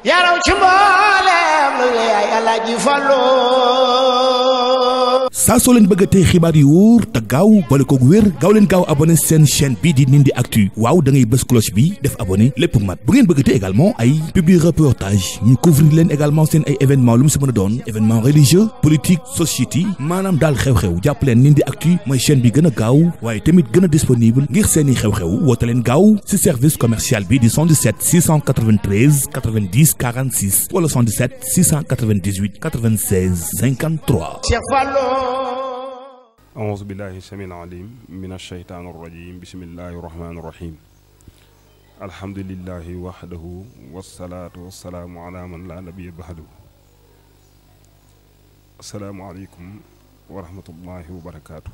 yaraw ci mboolem lu yaay Alaaji Fallu. saa soo leen bëgg a tey xibaar yu wóor te gaaw boole koog wér gaaw leen gaaw abonné seen chaîne bii di Ndindy Actu waaw da ngay bës cloche bi def abonné lépp mat bu ngeen bëgg a tey également ay publi reportage ñu couvrir leen également seen ay événement lu mu si mën a doon événement religieux politique société maanaam daal xew-xew jàpp leen Ndindy Actu mooy chaîne bi gën a gaaw waaye tamit gën a disponible ngir seeni xew-xew woote leen gaaw si service commercial bi di 77 693 90 46 wala 77 698 96 53. Cheikh Fallu. أعوذ بالله السميع العليم من الشيطان الرجيم بسم الله الرحمن الرحيم الحمد لله وحده والصلاة والسلام على من لا نبي بعده السلام عليكم ورحمة الله وبركاته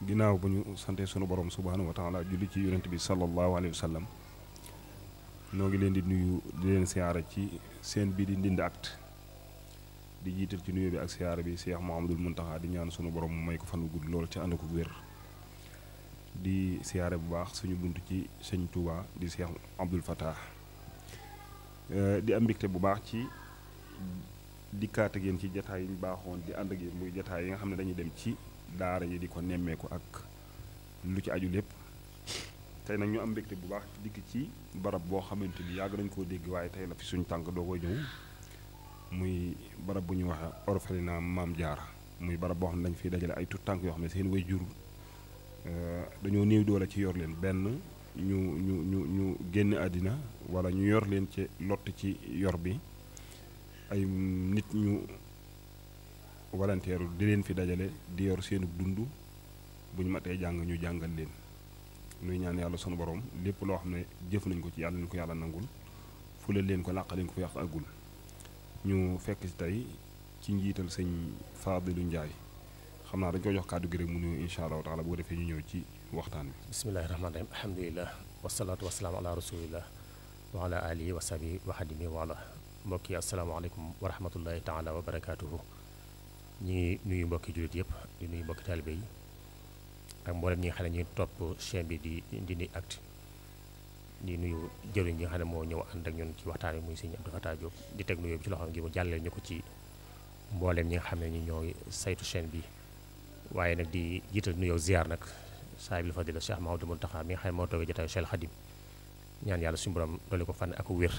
ginnaaw ba ñu sante sunu borom subhanahu wa taala julli ci yonent bi sallallahu alayhi wa sallam noo ngi leen di nuyu di leen siyaara ci seen bii di Ndindy Actu di jiital ci nuyoo bi ak siyaara bi Cheikh Mouhamadoul Mountakha di ñaan sunu borom may ko fan wu gudd lool ci ànd ko wér di siyaare bu baax suñu bunt ci sëñ Touba di Cheikh Abdoul Fattah di am mbégte bu baax ci dikkaat ak yéen ci jataay yi ñu baaxoon di ànd ak yéen muy jataay yi nga xam ne dañuy dem ci daara yi di ko nemmeeku ak lu ci aju lépp tey nag ñu am mbégte bu baax dikk ci barab boo xamante ni yàgg nañ koo dégg waaye tey la fi suñu tànk doo koy ñëw muy barab bu ñuy wax orphelinat Maam Jaara muy barab boo xam ne dañ fiy dajale ay tout tànk yoo xam ne seen way jur dañoo néew doole ci yor leen benn ñu génn àddina wala ñu yor leen ci lott ci yor bi ay nit ñu volontaire di leen fi dajale di yor seenu dund bu ñu matee jàng ñu jàngal leen nuy ñaan yàlla sunu borom lépp loo xam ne jëf nañ ko ci yàlla nañ ko yàlla nangul fulal leen ko làq leen ko fi yàq agul ñu fekk si tey ci njiital sëñ Fadilou Ndiaye xam naa dañ koy jox kàddu gi rek mu nuyu incha allahu taala bu ko defee ñu ñëw ci waxtaan bi bismillahi rahmaani rahim alhamdulilah wasalaatu wasalaamu ala rasulillah wa ala alihi wa sahbihi wa xadimi wala mbokk yi asalaamaaleykum wa rahmatullahi taala wa barakaatuhu ñu ngi nuyu mbokki jullit yëpp di nuyu mbokki taalibe yi ak mboolem ñi nga xam ne ñu ngi topp chaîne bi di Ndindy Actu di nuyu jëriñ ñi nga xam ne moo ñëw ànd ak ñun ci waxtaan wi muy sëñ Abdou Fatah Diop di teg nuyoo bi ci loxoom ngi mu jàllale ñu ko ci mbooleem ñi nga xam ne ñi ñooy saytu chaîne bi waaye nag di jiital nuyoo ziar nag saahibul fadila Cheikh Mouhamadoul Mountakha mi nga xam ne moo toogee jotaayu Cheikh Khadim ñaan yàlla suñu borom doole ko fan ak wér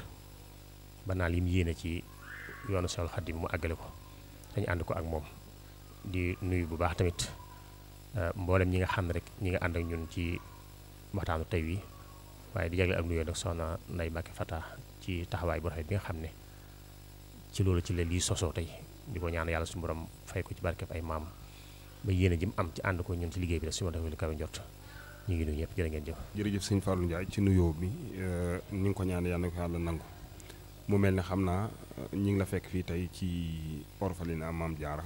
ba naa li mu yéene ci yoonu Cheikh Khadim mu àggale ko dañu ànd ko ak moom di nuyu bu baax tamit mboolem ñi nga xam ne rek ñi nga ànd ak ñun ci waxtaanu tey wi waaye di jagle ak nuyoo nag soxna Ndeye Mbacke Fatah ci taxawaay bu rafet bi nga xam ne ci loolu ci la lii sosoo tey di ko ñaan yàlla suñu borom fay ko ci barkeb ay maam ba yéene ji mu am ci ànd ko ñun ci liggéey bi rek su ma defee lu kawe njort ñu ngi nuyu ñëpp jërë ngeen jëf. jërëjëf sëñ Fallou Ndiaye ci nuyoo bi ñu ngi ko ñaan yàlla na ko yàlla nangu mu mel ne xam naa ñu ngi la fekk fii tey ci orphelinat Maam Jaara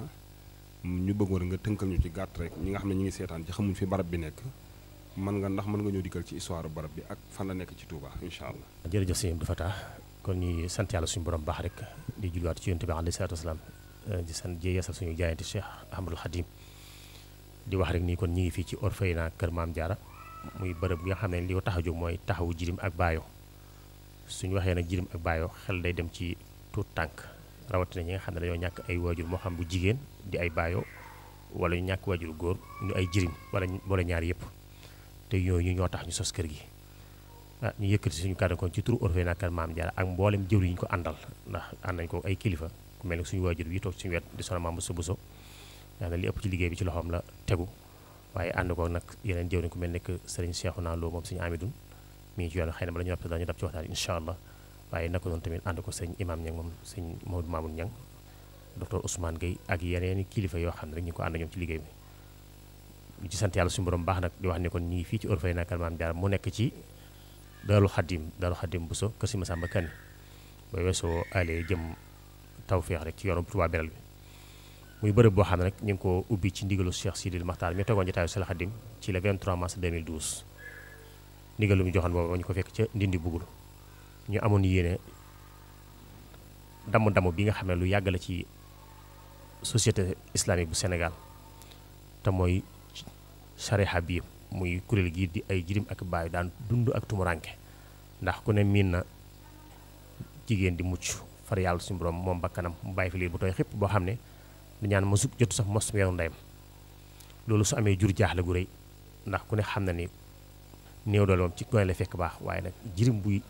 ñu bëggoon nga tënkal ñu ci gàtt rek ñi nga xam ne ñu ngi seetaan ci xamuñ fi barab bi nekk mën nga ñëw dikkal ci histoire barab bi ak fan la nekk ci Touba incha allah. jërëjëf sëñ Abdou Fatah kon ñuy sant yàlla suñu borom baax rek di julliwaat ci yonent bi alayhi salaatu wasalaam di sant yeesal suñu jaayante Cheikh Ahmadul Khadim di wax rek nii kon ñu ngi fii ci orphelinat kër Maam Jaara muy bërëb bi nga xam ne li ko tax a jóg mooy taxawu jirim ak baayo suñu waxee nag jirim ak baayo xel day dem ci tuut tànk rawatina ñi nga xam ne dañoo ñàkk ay waajur moo xam bu jigéen di ay baayo wala ñu ñàkk waajur góor ñu ay jirim wala ñaar yëpp te yooyu ñoo tax ñu sos kër gi ñu yëkkati suñu kàddu kon ci turu orphelinat kër Maam Jaara ak mboolem jëwri yi ñu ko àndal ndax ànd nañ ko ay kilifa ku mel ni suñu waajur bi toog suñu wet di soxna Maam Bousso yaa na li ëpp ci liggéey bi ci loxoom la tegu waaye ànd ko nag yeneen jëwriñ ku mel nekk sëriñ Cheikhouna Lo moom suñu Amidoun mi ngi ci yoon xëy na bala ñu noppee dañu dab ci waxtaan incha allah waaye naka noonu tamit ànd ko sëñ imam Niang moom sëñ Maodo Mamoun Niang docteur Ousmane Gueye ak yeneen kilifa yoo xam ne rek ñu ko ànd ñoom ci liggéey bi ci sant yàlla suñu borom baax nag di wax ne kon ñi fii ci orphelinat kër Maam Jaara mu nekk ci Daaru Xadim Bousso kër si Masamba Kanni ba weesoo ale jëm Tawfeex rek ci yoonu Touba Belel bi muy bërëb boo xam ne rek ñu ngi ko ubbi ci ndigalu Cheikh Sidil Makhtar mi tegoon jotaayu Cheikh Khadim ci le 23 mars 2012 ndigal lu mu joxoon boobu ñu ko fekk ca Ndindi Bugul ñu amoon yéene damm bi nga xam ne lu yàgg la ci société islamique bu Sénégal te mooy charia bi muy kuréel gi di ay jirim ak baay daan dund ak tumuranke ndax ku ne miin na jigéen di mucc far yàlla suñu borom moom bakkanam mu bàyyi fi liir bu tooy xëpp boo xam ne di ñaan mosut jotu sax mos weeru ndeyam loolu su amee jur jaaxle gu rëy ndax ku ne xam na ni néew doole moom ci gone la fekk baax waaye nag jirim buy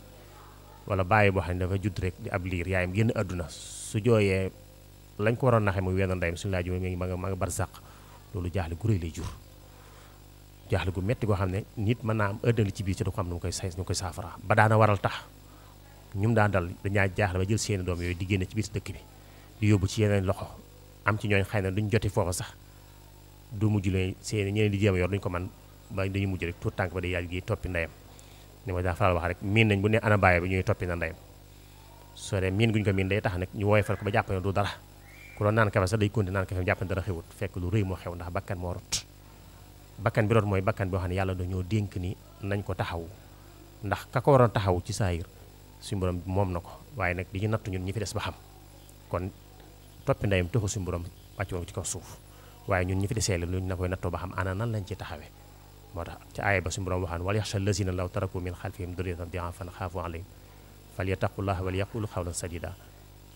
wala bàyyi boo xam ne dafa judd rek di ab liir yaayam génn àdduna su jooyee lañ ko waroon naxee muy weeru ndeyam suñu laaj mi ma nga barsàq loolu jaaxle gu rëy lay jur jaaxle gu metti goo xam ne nit mën naa am ëddali ci biir ci du ko xam nu mu koy saafara ba daana waral tax ñum daan dal dañaa jaaxle ba jël seeni doom yooyu di génne ci biir dëkk bi di yóbbu ci yeneen loxo am ci ñooñ xëy na duñ joti foofa sax du mujj leen seeni ñeneen di jéem a yor duñ ko man ba dañu mujj rek tout tànk ba day yaay gi toppi ndeyam ni ma daa faral wax rek miin nañ bu ne ana bàyyi ba ñuy toppi na ndeyam soo dee miin guñ ko miin day tax nag ñu woyofal ko ba jàpp ne du dara ku doon naan kafe sax day continuer naan kafe jàpp ne dara xewut fekk lu rëy moo xew ndax bakkan moo rot bakkan bi rot mooy bakkan boo xam ne yàlla dañoo dénk ni nañ ko taxawu ndax ka ko waroon taxawu ci saayir suñu borom moom na ko waaye nag di ñu nattu ñun ñi fi des ba xam kon toppi ndeyam taxu suñu borom wàcc woon ci kaw suuf waaye ñun ñi fi desee la luñ na koy nattoo ba xam ana nan lañ ci taxawee moo tax ci aaya ba suñu borom waxaan wal yaxsha lazina law taraku min xalfihim durriyatan di'afan xaafu alayhim falyattaqullaha wal yaqulu xawlan sadida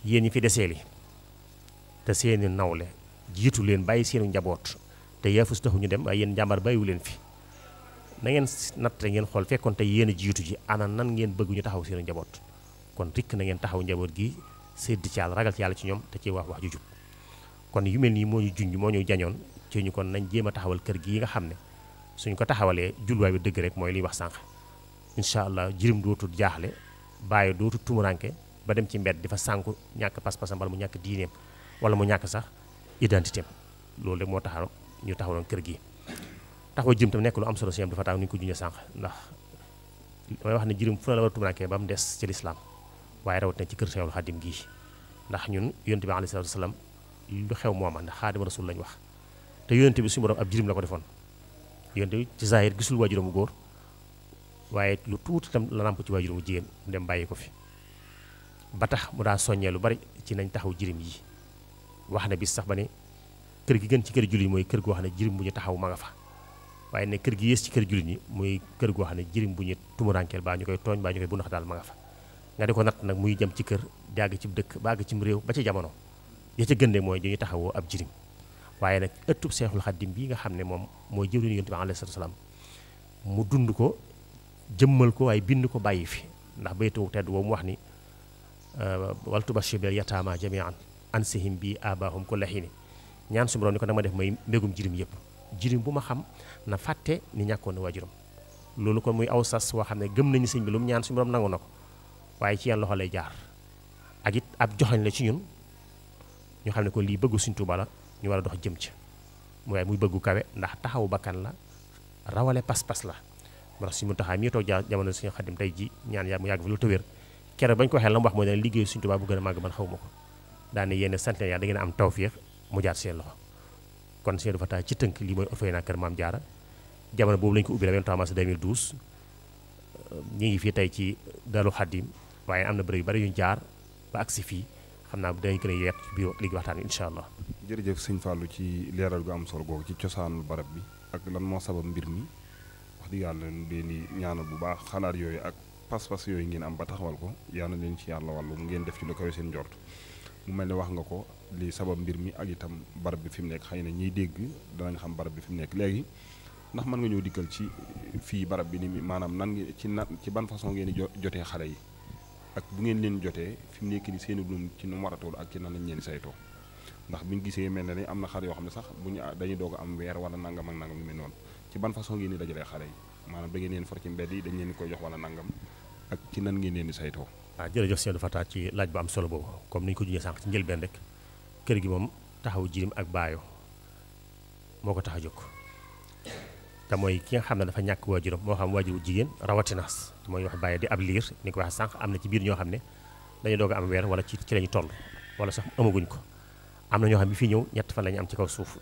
yéen ñi fi desee li te seeni nawle jiitu leen bàyyi seenu njaboot te yaafus taxu ñu dem waaye yéen njàmbar bàyyiwu leen fi na ngeen natt ngeen xool fekkoon te yéen a jiitu ji ana nan ngeen bëgg ñu taxaw seenu njaboot kon rikk na ngeen taxaw njaboot gi sédd ci yàlla ragal ci yàlla ci ñoom te ci wax ju jub kon yu mel nii moo ñu junj moo ñu jañoon ci ñu kon nañ jéem a taxawal kër gi yi nga xam ne suñ ko taxawalee julwaay bi dëgg rek mooy liy wax sànq incha allah jirim dootul jaaxle bàyyi dootul tumuranke ba dem ci mbedd di fa sànku ñàkk pas-pasam wala mu ñàkk diineem wala mu ñàkk sax identité am loolu rek moo taxaw ñu taxawaloon kër gi taxawa jirim tam nekk lu am solo si am dafa tax ni ñu ko junjee sànq ndax damay wax ne jirim fu ne la war a tumuranke ba mu des ci lislaam waaye rawat na ci kër Seexul Xaadim gii ndax ñun yonent bi alayhi salaatu wa salaam lu xew mooma ndax Xaadimu Rasuul lañ wax te yonent bi suñu borom ab jirim la ko defoon yonent bi ci zahir gisul waajuram bu góor waaye lu tuuti tam la nàmp ci waajuram bu jigéen mu dem bàyyi ko fi ba tax mu daa soññee lu bari ci nañ taxaw jirim yi wax na bis sax ba ne kër gi gën ci kër jullit yi mooy kër goo xam ne jirim bu ñu taxaw ma nga fa waaye ne kër gi yées ci kër jullit ñi mooy kër goo xam ne jirim bu ñu tumurankeel baa ñu koy tooñ baa ñu koy bu ndax daal ma nga fa nga di ko natt nag muy jëm ci kër di àgg ci dëkk ba àgg cim réew ba ci jamono ya ca gënde mooy dañuy taxawoo ab jirim waaye nag ëttub Seexul Xaddim bii nga xam ne moom mooy jëwriñu Yonent bi alayhi salaatu wa salaam mu dund ko jëmmal ko waaye bind ko bàyyi fi ndax baytu tedd woo mu wax ni wal tubashshir bil yataama jamii'an ansihim bi abaahum kulla hiin ñaan suñu borom ni ko dama def may mbégum jirim yëpp jirim bu ma xam na fàtte ni ñàkkoon na waajuram loolu kon muy aw sas woo xam ne gëm nañu sëñ bi lu mu ñaan suñu borom nangu na ko waaye ci yan loxo lay jaar ak it ab joxañ la ci ñun ñu xam ne ko lii bëggu Sëñ Tuubaa la ñu war a dox jëm ci waaye muy bëggu kawe ndax taxawu bakkan la rawale pas-pas la moo tax suñu taxaw mii toog jamono Sëñ Xaadim tey ji ñaan yaa mu yàgg fi lu tëwér keroog bañ ko waxee la mu wax mooy dana liggéey Sëñ Tuubaa bu gën a màgg man xaw ma ko daane yéen sant leen yàlla da ngeen am tawfeex mu jaar seen loxo kon seen dafa taa ci tënk lii mooy Orphelinat Kër Maam Jaara jamono boobu lañu ko ubbi la 23 mars 2012 ñu ngi fii tey ci Daaru Xaadim waaye am na bërëb yu bari yuñ jaar ba agsi fii xam naa dañu gën a yeet ci biir liggéey waxtaan wi incha allah. jërëjëf sëñ Fallou ci leeral gu am solo googu ci cosaanul barab bi ak lan moo sabab mbir mi wax dëgg yàlla leen di ñaanal bu baax xalaat yooyu ak pas-pas yooyu ngeen am ba taxawal ko yàlla leen ci yàlla wàllu ngeen def ci lu kawe seen njort mu mel ne wax nga ko li sabab mbir mi ak itam barab bi fi mu nekk xëy na ñiy dégg danañ xam barab bi fi mu nekk léegi ndax mën nga ñëw dikkal ci fii barab bi ni maanaam nan ci ban façon ngeen di jotee xale yi ak bu ngeen leen jotee fi mu nekk ni seeni dund ci nu mu war a toll ak ci nan lañ leen saytoo ndax bi ñu gisee mel na ni am na xale yoo xam ne sax bu ñu dañuy doog a am weer wala nangam ak nangam lu mel noonu ci ban façon ngeen di dajalee xale yi maanaam da ngeen leen for ci mbedd yi dañ leen koy jox wala nangam ak ci nan ngeen leen di saytoo. waaw jërëjëf Seydou Fata ci laaj bu am solo boobu comme ni ñu ko junjee sànq ci njëlbeen rek kër gi moom taxaw jirim ak baayo moo ko tax a jóg te mooy ki nga xam ne dafa ñàkk waajuram moo xam waajuru jigéen rawatina mooy wax bàyyi di ab liir ni ko waxee sànq am na ci biir ñoo xam ne dañu doog a am weer wala ci la ñu toll wala sax amaguñ ko am na ñoo xam ne bi fii ñëw ñett fan la ñu am ci kaw suuf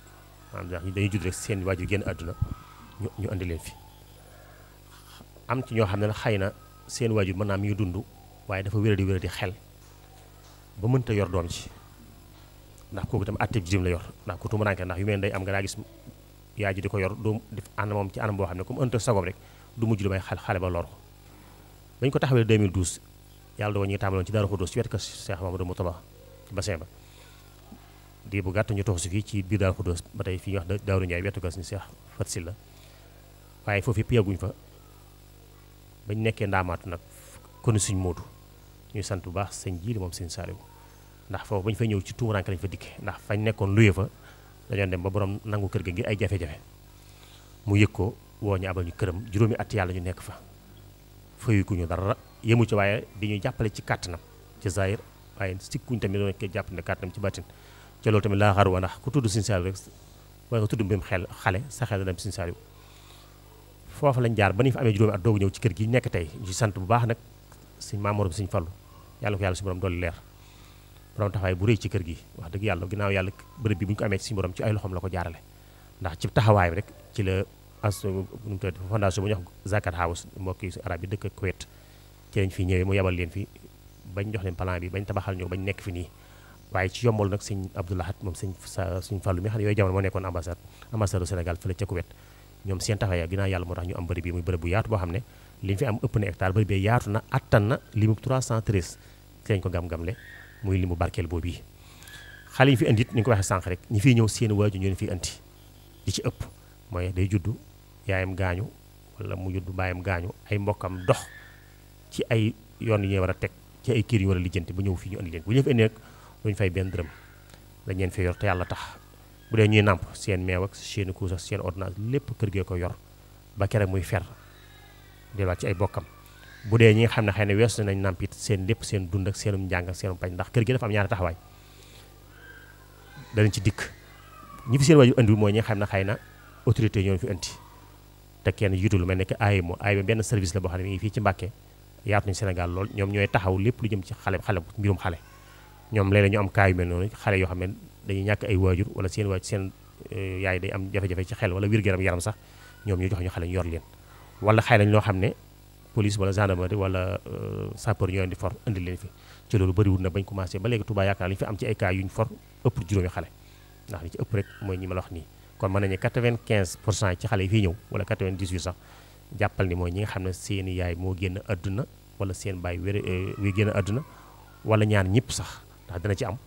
maanaam dañuy judd rek seen waajur génn àdduna ñu andi leen fi am ci ñoo xam ne xëy na seen waajur mën naa mi ngi dund waaye dafa wéradi xel ba mënta yor doom ci ndax kooku tam atteb jirim la yor ndax ku tumuraanke ndax yu mel day am nga daa gis yaay ji di ko yor doom di ànd moom ci anam boo xam ne comme ënta sagoom rek du mujj lu may xale ba lor bañ ko taxawee 2012 yàlla dogal ñu ngi tàmbaloon ci Daaru Xudoos ci wet ko Cheikh Mamadou Moutaba ci bassin ba di bu gàtt ñu toxu si fii ci biir Daaru Xudoos ba tey fii wax Daaru Ndiaye wetu ko suñu Cheikh Fat Silla waaye foofu yëpp yàgguñ fa bañ nekkee ndaamaatu nag konu suñ moodu ñuy sant bu baax sëñ Jiili moom sëñ Saaliw ndax foofu bañ fay ñëw ci tuumuranke lañ fa dikkee ndax fañ nekkoon luye fa dañoo dem ba borom nangu kër ga ngir ay jafe-jafe mu yëg ko woo ñu abal ñu këram juróomi at yàlla ñu nekk fa fayukuñu dara yemu ci waaye di ñu jàppale ci kàttanam ci zahir waaye sikkuñ tamit doon koy jàppale kàttanam ci bàttin ci loolu tamit laa xaruwa ndax ku tudd sëñ Saaliw rek wala nga tudd mbirum xale sa xel dem sëñ Saaliw foofu lañ jaar ba ni fa amee juróomi at doogu ñëw ci kër gi nekk tey ñu sant bu baax nag sëñ Maamoor sëñ Fallu yàlla ko yàlla suñu borom dolli leer borom taxawaay bu rëy ci kër gi wax dëgg yàlla ginnaaw yàlla bërëb bi bu ñu ko amee ci suñu borom ci ay loxoom la ko jaarale ndax ci taxawaay rek ci la fondation bu ñu wax Zakat House mbokki arab yi dëkk Kuwait ci lañ fi ñëwee mu yabal leen fi bañ jox leen plan bi bañ tabaxal ñu bañ nekk fi nii waaye ci yombal nag sëñ Abdoulahat moom sëñ Fallu mi xam ne yooyu jamono moo nekkoon ambassade du Sénégal fële ca Kuwait ñoom seen taxawaay ginnaaw yàlla moo tax ñu am bërëb bi muy bërëb bu yaatu boo xam ne li ñu fi am ëpp na hectare bërëb bi yaatu na attan na limu 313 ci lañ ko gam-gamle muy limu barkeel boobu yi xale yi fi indi it ni ñu ko waxee sànq rek ñi fiy ñëw seen waaju ñu leen fiy indi li ci ëpp mooy day juddu yaayam gaañu wala mu juddu baayam gaañu ay mbokkam dox ci ay yoon yi ñuy war a teg ci ay kër yu war a lijjanti bu ñëw fii ñu indi leen bu ñu fi indi nag duñu fay benn dërëm dañ leen fi yor te yàlla tax bu dee ñuy nàmp seen meew ak seen kuus ak seen ordonnance lépp kër gee ko yor ba kere muy fer delluwaat ci ay bokkam bu dee ñi nga xam ne xëy na weesu nañ nàmp it seen lépp seen dund ak seenum njàng ak seenum pañ ndax kër gi dafa am ñaari taxawaay danañ ci dikk ñi fi seen waajur indi mooy ñi nga xam ne xëy na autorité ñoo fi indi te kenn jiitu lu mel ne que AEMO benn service la boo xam ne mi ngi fii ci Mbàkke yaatu nañu Sénégal lool ñoom ñooy taxaw lépp lu jëm ci xale mbirum xale ñoom léeg-léeg ñu am cas yu mel noonu xale yoo xam ne dañuy ñàkk ay waajur wala seen waajur seen yaay day am jafe-jafe ci xel wala wér-gu-yaram sax ñoom ñu jox ñu xale ñu yor leen wala xëy nañ loo xam ne police wala gendarmerie wala sapeur ñoo leen di for indi leen fi ci loolu bëriwul na bañ commencé ba léegi Touba yaakaar li ñu fi am ci ay cas yu ñu for ëpp juróomi xale ndax li ci ëpp rek mooy ñi ma la wax nii kon mën nañu 95% ci xale yi fii ñëw wala 98 sax jàppal ni mooy ñi nga xam ne seeni yaay moo génn àdduna wala seen baay wi génn àdduna wala ñaan ñëpp sax ndax dana ci am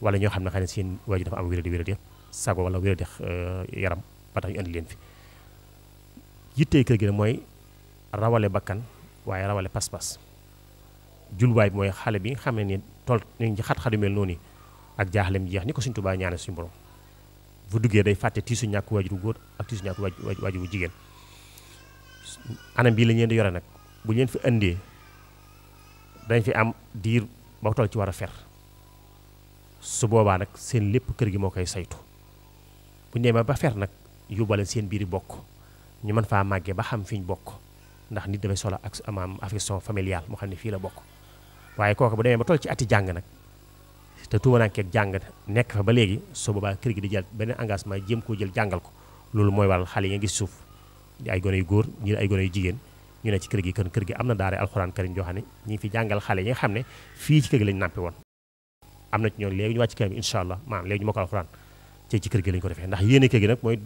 wala ñoo xam ne xëy na seen waajur dafa am wéradi sago wala wéradi yaram ba tax ñu indi leen fi yittee kër gi ne mooy rawale bakkan waaye rawale pas-pas julwaay bi mooy xale bi nga xam ne ni tool nañ ci xat-xat yu mel noonu ak jaaxlem jeex ni ko suñ Tuubaa ñaane suñu borom bu duggee day fàtte tiisu ñàkk waajur bu góor ak tiisu ñàkk waajur bu jigéen anam bii la ñu leen di yore nag bu ñu leen fi indee dañ fi am diir ba toll ci war a fer su boobaa nag seen lépp kër gi moo koy saytu bu ñu demee ba fer nag yóbbaale seen biiri bokk ñu mën faa màggee ba xam fi ñu bokk ndax nit dafay solo ak amaam affection familiale moo xam ne fii la bokk waaye kooku bu demee ba toll ci ati jàng nag te tuumarankeeg jàng nekk fa ba léegi su boobaa kër gi di jël benn engagement jéem koo jël jàngal ko loolu mooy waral xale yi nga gis suuf di ay gone yu góor ñi ay gone yu jigéen ñu ne ci kër gi kër gi am na daara alxuraan karim joo xam ne ñi fi jàngal xale yi nga xam ne fii ci kër gi lañu nàmpe woon am na ci ñoom léegi ñu wàcc kër gi incha allah maanaam léegi ñu mokkal alxuraan ci kër gi lañu ko defee ndax yéene kër gi nag mooy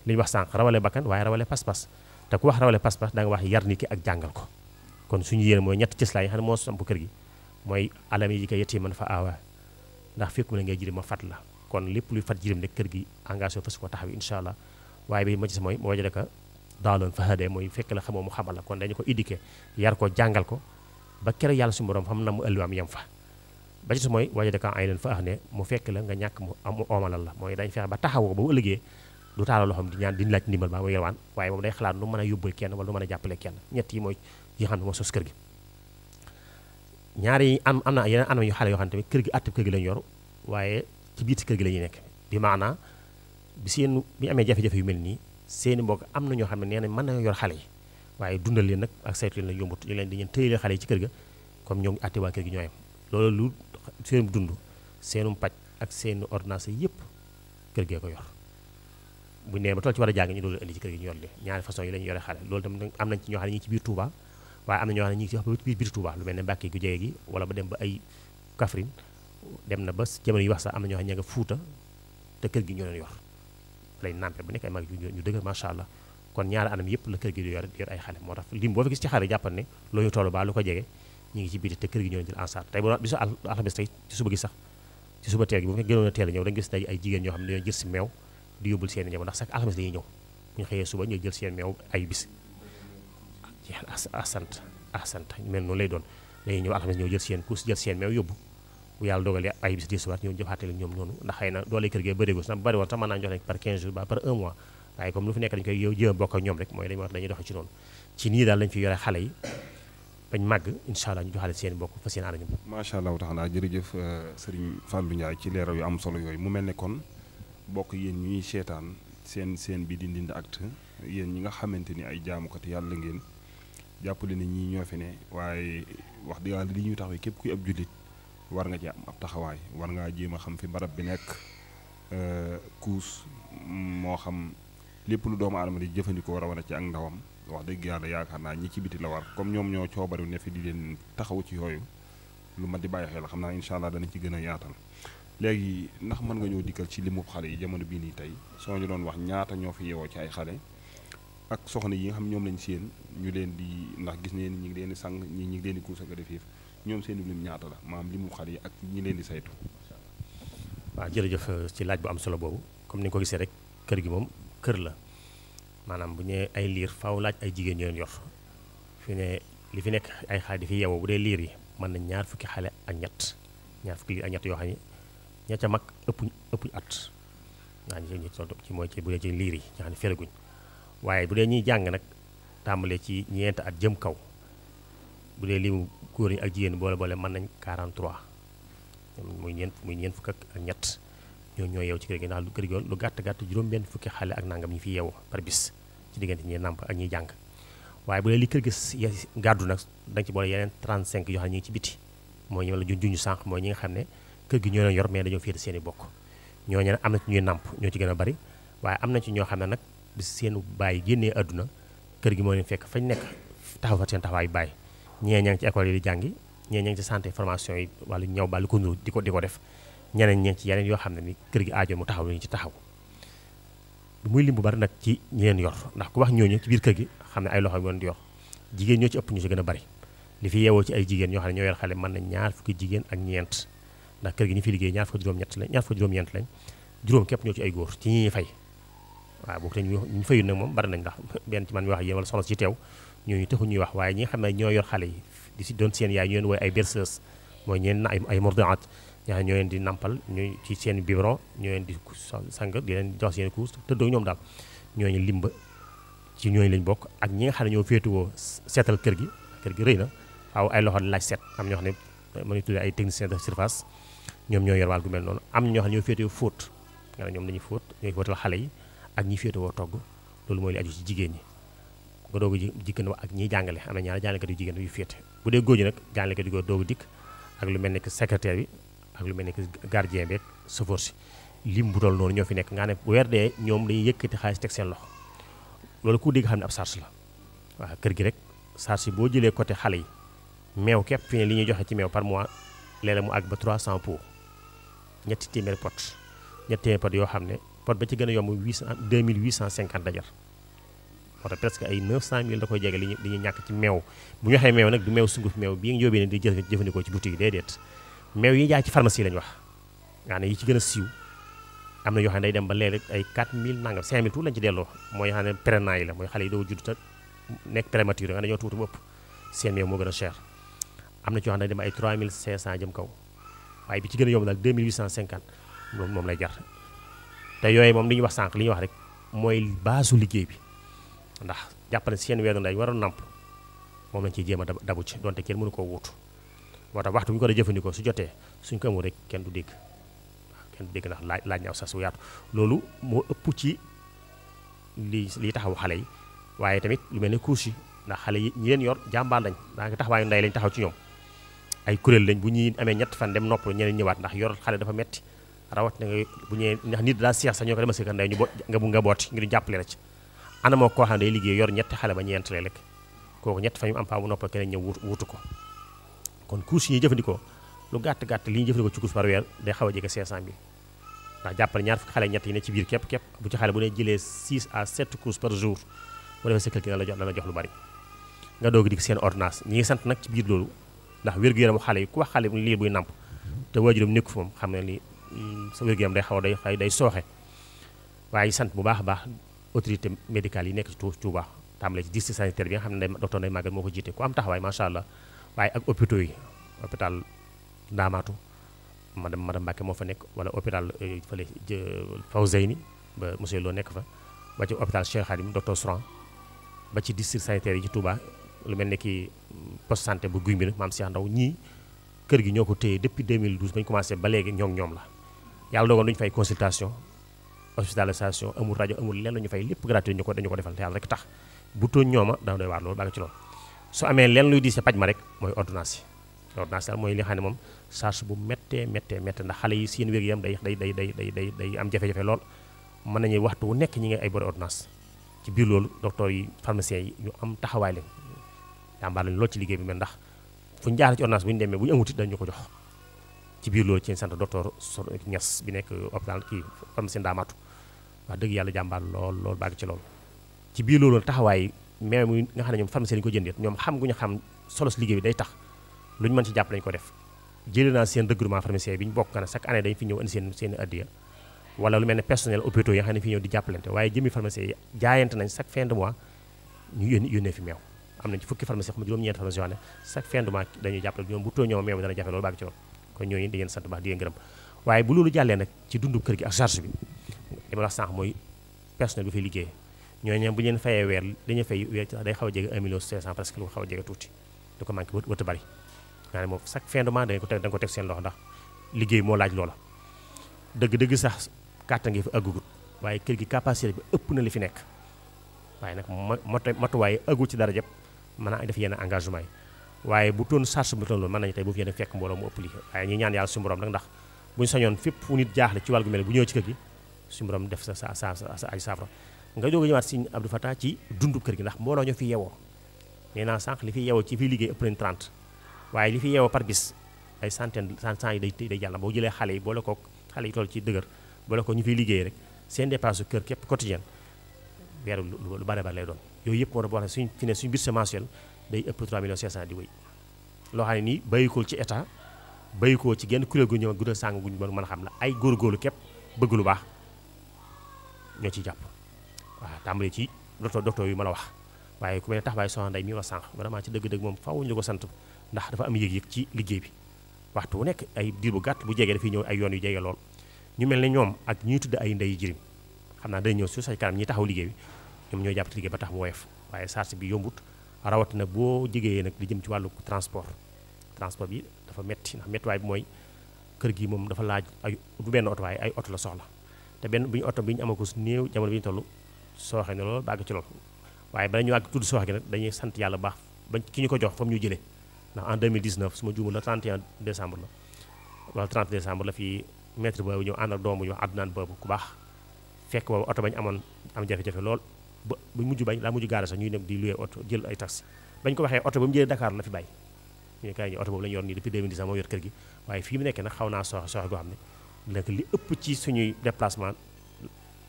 li ñu wax sànq rawale bakkan waaye rawale pas-pas te ku wax rawale pas-pas da nga wax yar nit ki ak jàngal ko kon suñu yéene mooy ñetti cëslaay yi xam ne moo samp kër gi mooy alam yi ko yetti man fa aawa ndax fekk mu ne ngay jirim ma fat la kon lépp luy fat jirim rek kër gi engagé fas ko taxaw incha allah waaye bi ma gis mooy moo wajade ka daaloon fa hade mooy fekk la xamoo mu xamal la kon dañu ko éduqué yar ko jàngal ko ba kere yàlla suñu borom xam na mu ëlliwaam yem fa ba ci su mooy wajade ka ay leen fa ax ne mu fekk la nga ñàkk mu am oomalal la mooy dañ fexe ba taxawoo ba bu ëllëgee du taala loxoom di ñaan di laaj ndimbal baa mu yelwaan waaye moom day xalaat nu mën a yóbbul kenn wala nu mën a jàppale kenn ñett yi mooy yi xam ne moo sos kër gi ñaari am na yeneen anam yu xale yoo xam ne tamit kër gi àtt kër gi lañu yor waaye ci biir kër gi la ñuy nekk bi maanaa bi amee jafe-jafe yu mel nii seeni mbokk am na ñoo xam ne nee na mën nañoo yor xale yi waaye dundal leen nag ak saytu leen la yombut ñu leen di ñeen tëye leen xale yi ci kër ga comme ñoo ngi àtte waa kër gi ñooyam loolu lu seenum dund seenum paj ak seen ordonnance yëpp kër gee ko yor bu nee ba tool ci war a jàng ñu doolu indi ci kër gi ñu yor leen ñaari façon yi la ñu yore xale loolu tam am nañ ci ñoo xam ne ñi ngi ci biir Touba waaye am na ñoo xam ne ñi ngi ci wax ba biir Touba lu mel ne Mbàkke gu jege gi wala ba dem ba ay Kaffrine dem na ba jamono yi wax sax am na ñoo xam ne ña nga Fuuta te kër gi ñoo leen yor lay nàmpe bu nekk ay mag ñu dëgër macha allah kon ñaari anam yëpp la kër gi di yor ay xale moo tax lim boo fi gis ci xale jàppal ne loo ñu toll baa lu ko jege ñu ngi ci biti te kër gi ñoo leen jël en charge tey bu bisu alxames tey ci suba gi sax ci suba teel gi bu fekkee gënoon a teel a ñëw da nga gis ay jigéen ñoo xam ne dañoo jël si meew di yóbbul seen njaboot ndax sax alxames dañuy ñëw bu ñu xëyee suba ñooy jël seen meew ay bis asant mel noonu lay doon dañuy ñëw alxames ñëw jël seen kuus jël seen meew yóbbu bu yàlla dogalee ay bis disuwaat ñëw jëfaatale ñoom noonu ndax xëy na doole kër gi bërigo sax bëri woon sax mën naa jox nañ par 15 jours ba par 1 mois waaye comme lu fi nekk dañu koy yow jéem a bokk ak ñoom rek mooy dañuy wax dañuy doxe ci noonu ci nii daal lañ fi yore xale yi bañ màgg incha allah ñu joxale seen bokk fa seen ànd ñoom. macha allah taala jërëjëf Serigne Fallou Ndiaye ci leeral yu am solo yooyu mu mel ne kon bokk yéen ñuy seetaan seen bi di Ndindy Actu yéen ñi nga xamante ni ay jaamukat yàlla ngeen jàppale ne ñii ñoo fi ne waaye wax dëgg yàlla li ñuy taxawee képp kuy ab jullit war nga ci am ab taxawaay war ngaa jéem a xam fi barab bi nekk kuus moo xam lépp lu doomu aadama di jëfandikoo rawana ci ak ndawam wax dëgg yàlla yaakaar naa ñi ci biti la war comme ñoom ñoo coobaru ne fi di leen taxawu ci yooyu lu mat di bàyyi xel xam naa incha allah danañ ci gën a yaatal léegi ndax mën nga ñoo dikkal ci limub xale yi jamono bii nii tey soo ñu doon wax ñaata ñoo fi yeewoo ci ay xale ak soxna yi nga xam ñoom lañ seen ñu leen di ndax gis ne ñi ngi leen di sang ñi ngi leen di kuus ak a def yëf ñoom seen lim ñaata la maanaam limub xale yi ak ñi leen di saytu. waaw jërëjëf ci laaj bu am solo boobu comme ni nga ko gisee rek kër gi moom kër la maanaam bu ñëwee ay liir faaw laaj ay jigéen ñu leen yor fi ne li fi nekk ay xale di fi yeewoo bu dee liir yi mën nañ ñaar fukki xale ak ñett yoo xam ne ña ca mag ëpp at waa ñi ci mooy ci bu dee ci liir yi nga xam ne feraguñ waaye bu dee ñuy jàng nag tàmbalee ci ñeent at jëm kaw bu dee limu góor ñi ak jigéen boole mën nañ 43 muy ñeent fukk ak ñett ñoo yeew ci kër gi ndax kër gi lu gàtt juróom-benn fukki xale ak nangam ñi fi yeewoo par bis ci diggante ñi nàmp ak ñiy jàng waaye bu dee li kër gi gàddu nag da nga ci boole yeneen 35 yoo xam ne ñi ngi ci biti mooy ñi la junj sànq mooy ñi nga xam ne kër gi ñoo leen yor mais dañoo féete seen i bokk ñooñu am na ci ñuy nàmp ñoo ci gën a bari waaye am na ci ñoo xam ne nag bis seen bàyyi génnee àdduna kër gi moo leen fekk fañ nekk taxaw fa seen taxawaayu bàyyi ñee ña ngi ci école yi di jàngi ñee ña ngi ci santé formation yi wala ñëw ba lu ko nuru di ko def ñeneen ña ngi ci yeneen yoo xam ne ni kër gi aajo mu taxaw lañu ci taxaw muy lim bu bari nag ci ñi leen yor ndax ku wax ñooñu ci biir kër gi xam ne ay loxo yoon di yor jigéen ñoo ci ëpp ñu ci gën a bari li fi yeewoo ci ay jigéen ñoo xam ne ñoo yor xale mën nañ ñaar fukki jigéen ak ñeent ndax kër gi ñu fi liggéey ñaar fukki juróom-ñeent lañ juróom képp ñoo ci ay góor ci ñi ñuy fay waaw boobu te ñu fayul nag moom bari nañ ndax benn ci man mi wax yéen wala soxna ci teew ñooñu taxu ñuy wax waaye ñi nga xam ne ñoo yor xale yi di si doon seen yaay ñu leen wooy ay berceuses mooy ñeen ay murdiat ñoo xam ne ñoo leen di nampal ñu ci seen biberon ñoo leen di sang di leen jox seen couche tëddoo ñoom daal ñooñu limba ci ñooñu lañ bokk ak ñi nga xam ne ñoo féetuwoo seetal kër gi rëy na waaw ay loxo laaj set am ñoo xam ne mënuñ tuddee ay techniciens de surface ñoom ñoo yor wàll gu mel noonu am ñoo xam ne ñoo féetewoo fóot nga ne ñoom dañuy fóot ñooy fóotal xale yi ak ñi féetewoo togg loolu mooy li aju ci jigéen ñi nga doog a jikkan wax ak ñiy jàngale am na ñaari jàngalekat yu jigéen yu féete bu dee góor ñi nag jàngalekat yu góor doogu dikk ak lu mel ne que secrétaire bi ak lu mel ne que gardien bi ak chauffeur si lim bu toll noonu ñoo fi nekk nga ne bu weer dee ñoom dañuy yëkkati xaalis teg seen loxo loolu ku dégg xam ne ab charge la waaw kër gi rek charge yi boo jëlee côté xale yi meew képp fi ne li ñuy joxe ci meew par mois léeg-léeg mu àgg ba 300 pots ñetti téeméeri pot yoo xam ne pot ba ci gën a yomb 2850 dajar moo tax presque ay 900000 da koy jege li ñuy ñàkk ci meew bu ñu waxee meew nag du meew sunguf meew bii nga yóbbee ne di jëfandikoo ci boutique yi déedéet meew yi jaay ci pharmacie lañu wax nga ne yi ci gën a siiw am na yoo xam ne day dem ba léeg-léeg ay 4000 nangam 5000 tout lañ ci delloo mooy yoo xam ne prénat yi la mooy xale yi doo judd te nekk prématuré nga ne ñoo tuuti bu ëpp seen meew moo gën a cher am na ci yoo xam ne day dem ay 3500 jëm kaw waaye bi ci gën a yomb daal 2850 moom lay jar te yooyu moom li ñuy wax sànq li ñuy wax rek mooy baasu liggéey bi ndax jàpp ne seen weeru ndey waroon namp moom lañ ciy jéem a dabu ci donte kenn mënu koo wuutu moo tax waxtu bu ñu ko doon jëfandikoo su jotee suñ ko amul rek kenn du dégg ndax laaj na aw sas wu yaatu loolu moo ëpp ci li taxawu xale yi waaye tamit lu mel ne couche yi ndax xale yi ñi leen yor jàmbaar lañ daanaka taxawaayu ndey lañ taxaw ci ñoom ay kuréel lañ bu ñuy amee ñett fan dem noppalu ñeneen ñëwaat ndax yor xale dafa metti rawat na nga bu ñëwee ndax nit daa seex sax ñoo ko demal si ka ndey ñu nga booti ngir jàppale la ci ana moo koo xam ne day liggéey yor ñetti xale ba ñeent lay lekk kooku ñett fan yu am faa mu noppal keneen ñëw wuutu ko kon couche yi ñuy jëfandikoo lu gàtt li ñuy jëfandikoo ci couche par weer day xaw a jege 500000 ndax jàppale ñaar fukki xale ñett yi ne ci biir képp bu ci xale bu ne jëlee 6 à 7 couches par jour bu defee sa kër gi dana jox lu bari nga doog di seen ordonnance ñi ngi sant nag ci biir loolu ndax wér-gu-yaramu xale yi ku wax xale liir buy nàmp te waajuram nekku fi moom xam ne ni sa wér-gu-yaram day xaw a day sooxe. waaye sant bu baax a baax autorité médicale yi nekk ci Touba tàmbale ci district sanitaire bi nga xam ne docteur Ndeye Maguette moo ko jiite ku am taxawaay macha allah waaye ak hôpitaux yi hôpital Ndaamaatu madame Mbacke moo fa nekk wala hôpital fële Fawzeyni ba monsieur Lo nekk fa ba ci hôpital Cheikh Khadim docteur Souran ba ci district sanitaire yi ci Touba lu mel ne ki poste santé bu Guy Mbind maam Cheikh Ndaw ñii kër gi ñoo ko téye depuis 2012 ba ñu commencé ba léegi ñoom la yàlla dogoon duñu fay consultation hospitalisation amul rajo amul lenn ñu fay lépp gratuit dañu ko defal te yàlla rek tax bu tooñ ñooma dana doy waar loolu baa nga ci loolu su amee lenn luy di sa paj ma rek mooy ordonnance yi ordonnance daal mooy li nga xam ne moom charge bu méttee ndax xale yi seen wér-gu-yaram day am jafe-jafe lool mën nañuy waxtu wu nekk ñi ngay ay bori ordonnance ci biir loolu docteur yi pharmaciens yi ñu am taxawaay leen jàmbaar lañu lool ci liggéey bi mel ndax fu ñu jaar ci ordonnance bu ñu demee bu ñu amuti dañu ko jox ci biir loolu ci sant docteur Niass bi nekk hôpital kii pharmacien Ndaamaatu wax dëgg yàlla jàmbaar lool bàgg ci loolu ci biir loolu taxawaay mais muy nga xam ne ñoom pharmacien yi ko jëndee ñoom xam gu ñu xam solo si liggéey bi day tax lu ñu mën ci jàpp lañu ko def jëlee naa seen regroupement pharmacien bi ñu bokk nga ne chaque année dañu fi ñëw indi seen addiya wala lu mel ne personnel hôpitaux yi nga xam ne fi ñëw di jàppalante waaye jëmi pharmacien yi jaayante nañ chaque fin de mois ñu yónnee fi meew am nañ ci fukki pharmacien xam juróom-ñeenti pharmacien yoo xam ne chaque fin de mois dañuy jàppale ñoom bu too ñoom meew mi dana jafe loolu bàgg ci loolu kon ñooñu di ngeen sant baax di ngeen gërëm waaye bu loolu jàllee nag ci dundu kër gi ak charge bi li ma wax sànq mooy personnel bi fay liggéey ñooñu bu ñu leen fayee weer dañuy fay weer day xaw a jege 1 million 500 presque lu xaw a jege tuuti du ko manqué wëtt bari nga ne moom chaque fin de mois da nga ko teg seen loxo ndax liggéey moo laaj loola dëgg sax kàttan ngi fi àggugut waaye kër gi capacité bi ëpp na li fi nekk waaye nag matuwaay àggul ci dara jëpp mën a def yenn engagement yi waaye bu toon charge bu toon loolu mën nañu tey bu fi yéen fekk mbooloo mu ëpp li waaye ñu ñaan yàlla suñu borom nag ndax buñu sañoon fépp fu nit jaaxle ci wàll gu mel bu ñëw ci kër gi suñu borom def sa ay saafara nga jóge ñëwaat si Abdou Fatah ci dundu kër gi ndax mbooloo ñoo fi yeewoo nee naa sànq li fi yeewoo ci fi liggéey ëpp nañ 30 waaye li fi yeewoo par bis ay centaine yi day jàll boo jëlee xale yi boole ko xale yi toll ci dëgër boole ko ñu fiy liggéey rek seen dépense kër képp quotidien weeru lu bare lay doon yooyu yëpp moo tax boo xam ne fi ne suñu budget mensuel day ëpp 3 millions 500 di wéy loo xam ne nii bayikoo ci état bayikoo ci genn kuréel gu ñëw gudda sàng guñu mën a xam la ay góorgóorlu képp bëgg lu baax ñoo ciy jàpp waaw tàmbali ci docteur yu ma la wax waaye ku mel ne taxawaay soxna Ndeye mi wax sànq vraiment ci dëgg-dëgg moom faaw ñu ko sant ndax dafa am yëg-yëg ci liggéey bi waxtu wu nekk ay diir bu gàtt bu jegee dafay ñëw ay yoon yu jege lool ñu mel ne ñoom ak ñuy tudd ay ndey jirim xam naa day ñëw su sa kanam ñi taxaw liggéey bi ñoom ñoo jàpp ci liggéey ba tax mu woyof waaye charge bi yombut rawatina boo jegee nag di jëm ci wàllu transport bi dafa metti ndax mettiwaay bi mooy kër gi moom dafa laaj ay du benn oto waaye ay oto la soxla te benn bu ñu oto bi ñu ama ko su néew jamono bi ñu toll sooxe ne loolu bàgg ci loolu waaye bala ñu àgg tudd sooxe gi nag dañuy sant yàlla baax ba ki ñu ko jox fa mu ñu jëlee ndax en 2019 su ma juumul la 31 décembre la wala 30 décembre la fi maître boobu ñëw ànd ak doom bu ñu wax àddunaan boobu ku baax fekk boobu oto bañ amoon am jafe-jafe lool ba bu mujj bañ laa mujj gaare sax ñuy nekk di loué oto jël ay taxi bañ ko waxee oto ba mu jëlee Dakar la fi bàyyi ñu kay ñu oto boobu la ñu yor nii depuis 2010 moo yor kër gi waaye fii mu nekkee nag xaw naa sooxe goo xam ne nag li ëpp ci suñuy déplacement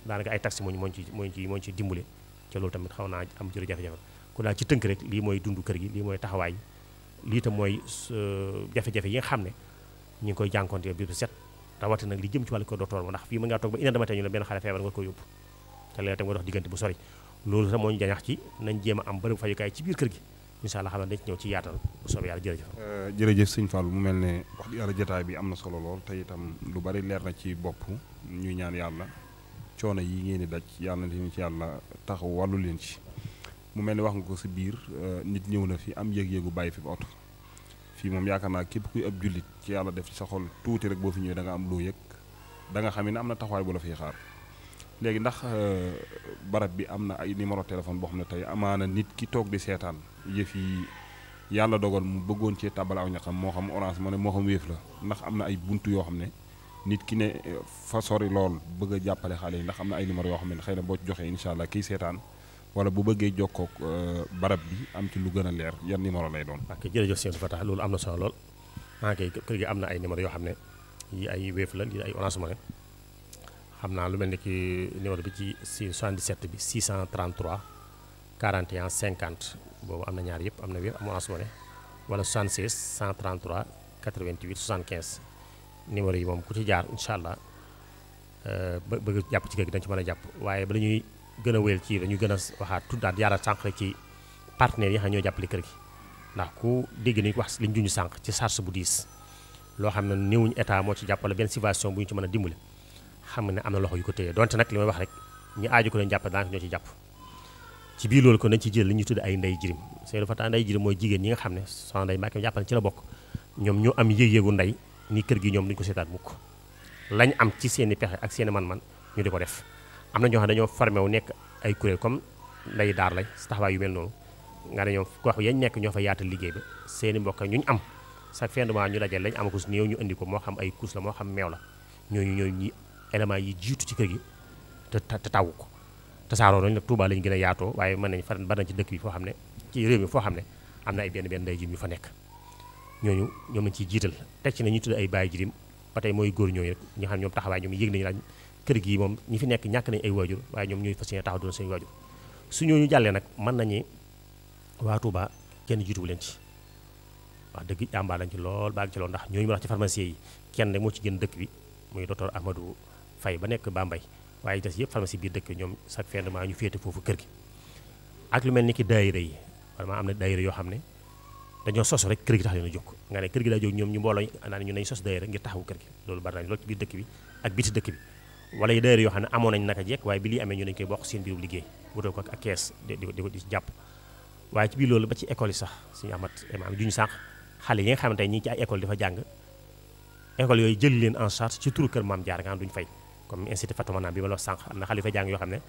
daanaka ay taxi mooñ ci dimbale ca loolu tamit xaw naa am jërë jafe-jafe ku daal ci tënk rek lii mooy dundu kër gi lii mooy taxawaay lii tam mooy jafe-jafe yi nga xam ne ñu ngi koy jànkoonte bi bu set rawatina nag li jëm ci wàllu ko docteur ma ndax fii mën ngaa toog ba ina dama tey ñu ne benn xale feebar nga ko yóbbu te léegi tam nga dox diggante bu sori loolu sax moo ñu jañax ci nañ jéem a am bërëb fajukaay ci biir kër gi incha allah xam ne dañ ci ñëw ci yaatal bu soobee yàlla jërëjëf jërëjëf sëñ Fallou mu mel ne wax di yàlla jotaay bi am na solo lool te itam lu bari leer na ci bopp ñuy ñaan yàlla coono yi ngeen di daj yàlla na leen ci yàlla taxaw wàllu leen ci mu mel ne wax nga ko si biir nit ñëw na fi am yëg-yëgu bàyyi fi oto fii moom yaakaar naa képp kuy ab jullit ci yàlla def ci sa xol tuuti rek boo fi ñëwee da nga am loo yëg da nga xam ne am na taxawaay bu la fiy xaar léegi ndax barab bi am na ay numéro téléphone boo xam ne tey amaana nit ki toog di seetaan yëf yi yàlla dogal mu bëggoon cee tabal aw ñaxam moo xam Orange Money moo xam Wave la ndax am na ay buntu yoo xam ne nit ki ne fa sori lool bëgg a jàppale xale yi ndax am na ay numéro yoo xam ne xëy na boo ci joxee incha allah kiy seetaan wala bu bëggee jokkoog barab bi am ci lu gën a leer yan numéro lay doon. ok jërëjëf sëñ Fatah loolu am na solo lool kër gi am na ay numéro yoo xam ne yi ay Wave la yi ay Orange Money xam naa lu mel ni ki numéro bi ci 77 bi 633 41 50 boobu am na ñaar yëpp am na Wave am Orange Money wala 76 133 88 75 numéro yi moom ku ci jaar incha allah bëgg jàpp ci kër gi dañ ci mën a jàpp. waaye ba ñuy gën a wéyal ci dañuy gën a waxaat tuddaat yaaral sànq rek ci partenaires yi xam ñoo jàppale kër gi ndax ku dégg ni wax li ñu junj sànq ci charge bu diis loo xam ne néewuñu état moo ci jàpp wala benn subvention bu ñu ci mën a dimbale xam ne am na loxo yu ko téye donte nag li may wax rek ñi aaju ko leen jàpp daanaka ñoo ci jàpp. ci biir loolu kon dañ ci jël li ñuy tudd ay ndey jirim Seydou Fata ndey jirim mooy jigéen ñi nga xam ne soxna Ndeye Mbacke jàppale ci la bokk ñoom ñu am yëg-yëgu ndey ni kër gi ñoom duñu ko seetaat mukk lañ am ci seen i pexe ak seen i man-man ñu di ko def. am na ñoo xam ne dañoo formé wu nekk ay kuréel comme ndey daar lañ taxawaay yu mel noonu nga ne ñoom gox yañ nekk ñoo fa yaatal liggéey ba seen i mbokk ñu am chaque fin de mois ñu dajal lañ amagus néew ñu indi ko moo xam ay kuus la moo xam meew la ñooñu ñi éléments yi jiitu ci kër gi te tawu ko tasaaroo nañ nag Touba lañu gën a yaatoo waaye mën nañ faral bari nañ ci dëkk bi foo xam ne ci réew mi foo xam ne am na ay benn ndey jirim yu fa nekk ñooñu ñoom lañ ciy jiital teg ci ne ñu tudd ay baay jirim ba tey mooy góor ñooñu ñi xam ñoom taxawaay ñoom yëg nañu la kër gi moom ñi fi nekk ñàkk nañ ay waajur waaye ñoom ñooy fas yéene taxaw doon seen waajur su ñooñu jàllee nag mën nañu waa Touba kenn jiituwu leen ci wax dëgg jàmbaar lañ ci lool baag ci lool ndax ñooñu ma wax ci pharmacie yi kenn moo ci gën dëkk bi muy docteur Ahmadou Faye ba nekk Bambey waaye des yëpp pharmacie biir dëkk ñoom chaque fin de mois ñu féete foofu kër gi ak lu mel ni ki daayira yi vraiment am na daayira yoo xam ne dañoo sos rek kër gi tax leen a jóg nga ne kër gi daa jóg ñoom ñu mbooloo naan ñu nañ sos daayira ngir taxawu kër gi loolu bari nañ loolu ci biir dëkk bi ak biti dëkk bi wala yi daayira yoo xam ne amoon nañ naka jekk waaye bi lii amee ñu dañ koy bokk seen biiru liggéey wutal ko ak kees di jàpp waaye ci biir loolu ba ci école yi sax suñu amat maam juñu sànq xale yi nga xamante ñi ngi ci ay école dafa jàng école yooyu jël leen en charge ci turu kër maam jaar nga duñu fay comme institut Fatoumata bi ma la wax sànq am na xale yu fa jàng yoo xam ne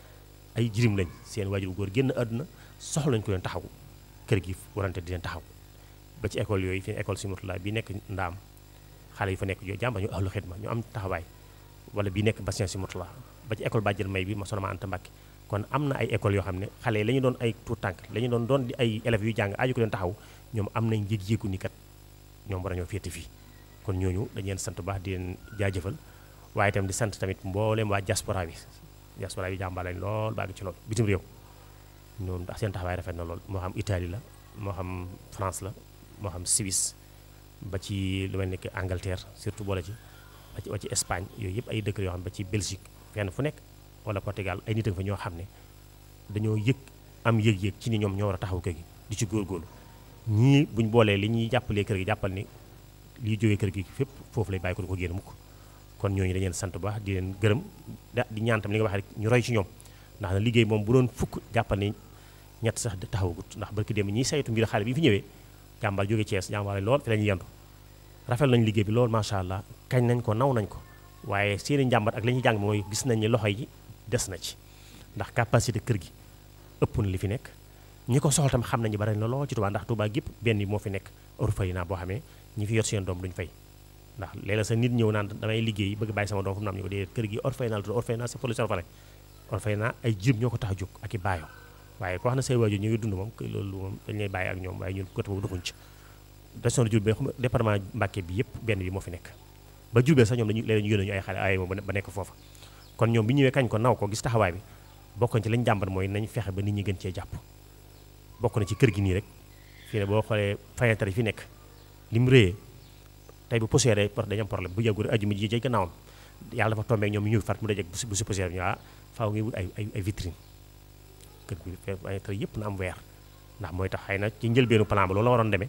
ay jirim lañ seen waajur góor génn àdduna soxla lañ ko leen taxaw kër gi warante di leen taxaw ba ci école yooyu fi école si Mourtala bi nekk ndaam xale yu fa nekk yoo jàmba ñu ahlu xidma ñu am taxawaay wala bi nekk bassin si Mourtala ba ci école Badiane May bi ma sonama Anta Mbàkke kon am na ay école yoo xam ne xale yi la ñu doon ay tuut tànk la ñu doon di ay élèves yu jàng aaju ko leen taxaw ñoom am nañ yëg-yëgu ni kat ñoom war nañoo féete fii kon ñooñu dañu leen sant baax di leen jaajëfal waaye itam di sant tamit mbooleem waa diaspora bi jàmbaar lañ lool baa ngi ci lool bitim réew ñoom ndax seen taxawaay rafet na lool moo xam Italie la moo xam France la moo xam Suisse ba ci lu mel ni que Angleterre surtout boole ci ba ci Espagne yooyu yëpp ay dëkk yoo xam ne ba ci Belgique fenn fu nekk wala Portugal ay nit a fa ñoo xam ne dañoo am yëg-yëg ci ni ñoom ñoo war a taxaw kër gi di ci góorgóorlu ñii buñ boolee li ñuy jàppalee kër gi jàppal ni liy jógee kër gi fépp foofu lay bàyyi ko du ko génn mukk kon ñooñu dañu leen sant bu baax di leen gërëm di ñaan tam li nga wax rek ñu roy ci ñoom ndax na liggéey moom bu doon fukk jàppal ni ñett sax taxawagut ndax barki dem ñiy saytu mbir xale bi fi ñëwee jàmbaar jóge Thiès jàmbaar lool fi la ñuy yendu rafet nañ liggéey bi lool macha allah kañ nañ ko naw nañ ko waaye seeni njàmbat ak la ñuy jàng mooy gis nañ ni loxo yi des na ci ndax capacité kër gi ëpp na li fi nekk ñi ko soxla tam xam nañu bari na lool ci Touba ndax Touba gépp benn bi moo fi nekk orphelinat boo xamee ñi fi yor seen doom duñ fay ndax léeg-léeg sa nit ñëw naan damay liggéey bëgg bàyyi sama doom fu mu am ñu ko dee kër gi orphelinat c'est pour les orphelins orphelinat ay jirim ñoo ko tax a jóg ak i baayo waaye ko wax na say waajur ñu ngi dund moom loolu moom dañ lay bàyyi ak ñoom waaye ñun côté boobu doxuñ ci région de Diourbel département Mbacké bi yëpp benn bi moo fi nekk ba Diourbel sax ñoom dañu léeg-léeg ñu yónnee ñu ay xale ay moom ba nekk foofa kon ñoom bi ñëwee kañ ko naw ko gis taxawaay bi bokkoon ci lañ jàmbat mooy nañ fexe ba nit ñi gën cee jàpp bokk na ci kër gi nii rek fii ne boo xoolee fayantar yi fi nekk li mu réyee tey bu poussière dañu am problème bu yàggul ajuma ji jay gannaawam yàlla dafa tombé ñoom ñu far mu dajeeg bu si poussière bi ñu faaw ngi wut ay vitrine kër gi fayantar yëpp na am weer ndax mooy tax xëy na ci njëlbeenu plan ba loolu la waroon demee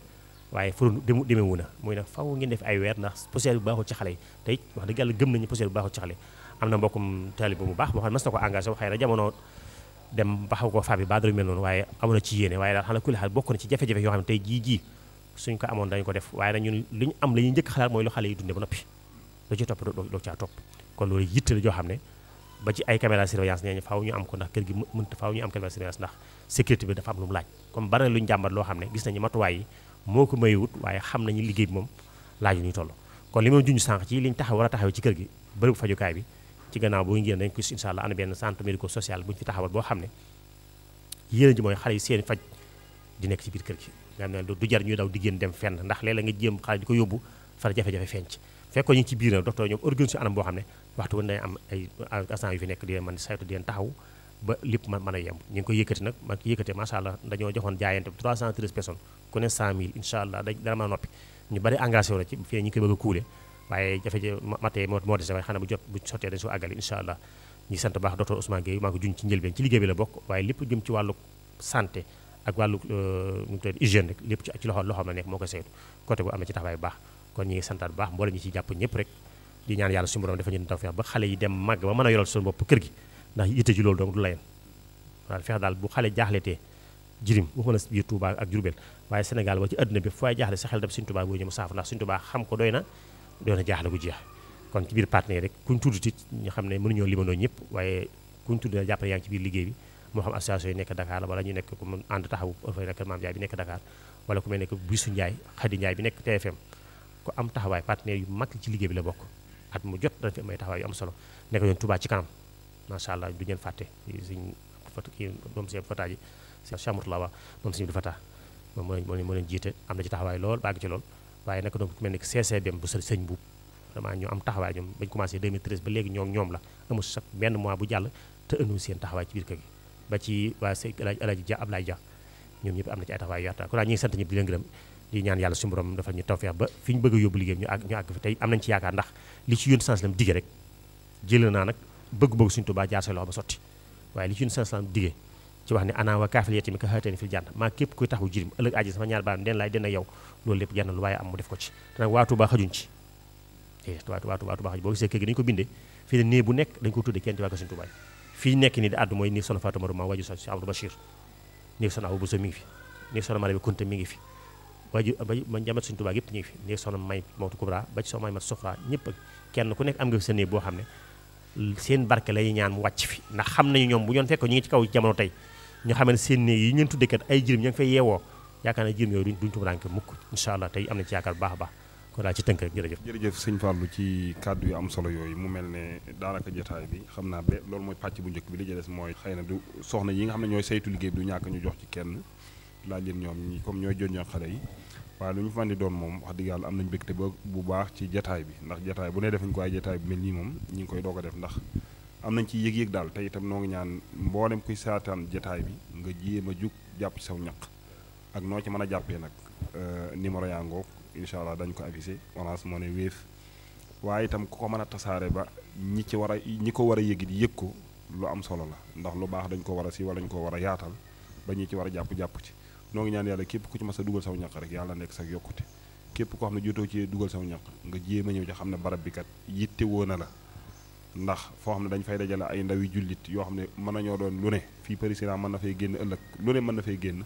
waaye furu demewu na muy nag faaw ngeen def ay weer ndax poussière bi baaxul ci xale yi tey wax dëgg yàlla gëm nañu poussière bi baaxul ci xale yi am na mbokkum taalib bu baax boo xam ne mas na ko engagé xëy na jamono dem ba xaw ko fabi ba dara mel noonu waaye amoon na ci yéene waaye daal xanaa kulli xaal bokk na ci jafe-jafe yoo xam ne tey jii suñ ko amoon dañu ko def waaye nag ñun li ñu am la ñuy njëkk xalaat mooy lu xale yi dundee ba noppi lu ci topp doo caa topp kon loolu yitte la joo xam ne ba ci ay caméra surveillance nee ñu faaw ñu am ko ndax kër gi mënta faaw ñu am caméra surveillance ndax sécurité bi dafa am lu mu laaj comme bari na lu ñu jàmbat loo xam ne gis nañu matuwaay yi moo ko mayewut waaye xam nañu liggéey bi moom laaju ñuy toll kon li ma junj sànq ci liñ taxaw war a taxawee ci kër gi bërëbu fajukaay bi ci gannaaw boo ngeen dañ ko incha allah ana benn centre médico social bu ñu fi taxawal boo xam ne yéen ji mooy xale yi seen faj di nekk ci biir kër gi nga xam ne du jar ñuy daw di génn dem fenn ndax léeg-léeg nga jéem xale di ko yóbbu far jafe-jafe feeñ ci fekkoon ñu ngi ci biir nag docteur ñoom organisé anam boo xam ne waxtu woon day am ay agent yu fi nekk di leen mën saytu di leen taxaw ba lépp mën a yemb ñu ngi koy yëkkati nag ma yëkkatee macha allah dañoo joxoon jaayante 313 personnes ku ne 100000 incha allah dana mën a noppi ñu bari engagé wu na ci fii ñu ngi koy bëgg a kuule waaye jafe-jafe matee moo dese waaye xanaa bu sottee dañu soo àggali incha allah ñi sant baax docteur Ousmane Gueye maa ko juñ ci njëlbeen ci liggéey bi la bokk waaye lépp jëm ci wàllu santé ak wàllu nu tudd hygiène rek lépp ci loxoom la nekk moo koy saytu côté bu am na ci taxawaay bu baax kon ñi ngi santaat bu baax mboolem ñi ci jàpp ñëpp rek di ñaan yàlla suñu borom dafa ñu tawfeex ba xale yi dem màgg ba mën a yoral suñu bopp kër gi ndax yitte ci loolu donc du la yen waaw fexe daal bu xale jaaxletee jirim waxuma la biir Touba ak Diourbel waaye Sénégal ba ci àdduna bi fooy jaaxle sa xel dem Sëñ Touba boo ñëw mu saaf ndax Sëñ Touba xam ko doy na jaaxle gu jeex kon ci biir partenaire rek kuñ tudd ci ñu xam ne mënuñoo limandoo ñëpp waaye kuñ tudd na jàppale yaa ngi ci biir liggéey bi moo xam association yi nekk Dakar la wala ñu nekk ku mu ànd taxawu Orphelinat Kër Maam Ndiaye bi nekk Dakar wala ku mel ne que Bisu Ndiaye Khady Ndiaye bi nekk TFM ku am taxawaay partenaire yu mag ci liggéey bi la bokk at mu jot dana fi may taxawaay yu am solo nekk yoon Touba ci kanam macha allah du ngeen fàtte suñ kii moom seen fata ji Chamatoulaye Wa moom suñu du fata moom moo leen jiite am na ci taxawaay lool bàgg ci lool waaye naka donc ku mel ne que CCBM bu sëñ buub vraiment ñu am taxawaay ñoom bañ commencé 2013 ba léegi ñoom la amul sax benn mois bu jàll te ëndu seen taxawaay ci biir kër gi ba ci waa sëñ Alaaji Dia Ablaye Dia ñoom ñëpp am na ci ay taxawaay yaata kon daal ñu ngi sant ñëpp di leen gërëm di ñaan yàlla suñu borom dafa ñu tawfeex ba fi ñu bëgg a yóbbu liggéey ñu àgg fi tey am nañ ci yaakaar ndax li ci yoon sens lam dige rek jël naa nag bëgg-bëgg suñu Tuubaa jaar sa loxo ba sotti waaye li ci yoon sens lam dige ci wax ne ana wa kaafil yatimi ka haatayni fil janna maa képp kuy taxawu jirim ëllëg aji sama ñaar baam den laay den ak yow loolu lépp jar na lu waaye am mu def ko ci te nag waa Tuubaa xajuñ ci waa Tuubaa xajuñ boo gisee kër gi dañu ko bindee fii ne néeg bu nekk dañu ko tudde kenn ci waa ko suñu Tuubaa fii nekk nii di àddu mooy néeg soxna Fatou Marou ma waju si Abdou Bachir néeg soxna Abou Bousso mi ngi fi néeg soxna Marabi Kunta mi ngi fi waju ba njamat suñu Tuubaa yëpp ñu ngi fi néeg soxna May Mawtu Kubra ba ci soxna May Mat Soxra ñëpp kenn ku nekk am nga fi sa néeg boo xam ne seen barke lay ñaan mu wàcc fi ndax xam nañu ñoom bu ñoon fekk ñu ngi ci kaw jamono tey ñu xam ne seen néeg yi ñu tudde kat ay jirim ña ngi fay yeewoo yaakaar na jirim yooyu duñ tumuraanke mukk incha allah tey am nañ ci yaakaar bu baax a baax kon daal ci tënk rek jërëjëf sëñ Fallou ci kàddu yu am solo yooyu mu mel ne daanaka jotaay bi xam naa ba loolu mooy pàcc bu njëkk bi li ci des mooy xëy na du soxna yi nga xam ne ñooy saytu liggéey bi du ñàkk ñu jox ci kenn laaj leen ñoom ñi comme ñooy joññoo xale yi waaye lu ñu fa di doon moom wax dëgg yàlla am nañu bégte ba bu baax ci jotaay bi ndax jotaay bu ne defuñ ko ay jotaay bi mel nii moom ñi ngi koy doog a def ndax am nañ ci yëg-yëg daal te itam noo ngi ñaan mboolem kuy saataan jotaay bi nga jéem a jug jàpp ci saw ñaq ak noo ci mën a jàppee nag numéro yaa ngoog incha allah dañ ko affiché Orange Money Wave waaye itam ku ko mën a tasaare ba ñi ko war a yëg di yëg ko lu am solo la ndax lu baax dañ ko war a si wala dañ ko war a yaatal ba ñi ci war a jàpp ci noo ngi ñaan yàlla képp ku ci mas a dugal saw ñaq rek yàlla nekk sax yokkute képp koo xam ne jotoo ci dugal saw ñaq nga jéem a ñëw ci xam ne barab bi kat yitte woo na la ndax foo xam ne dañ fay dajale ay ndawi jullit yoo xam ne mën nañoo doon lu ne fii président mën na fay génn ëllëg lu ne mën na fay génn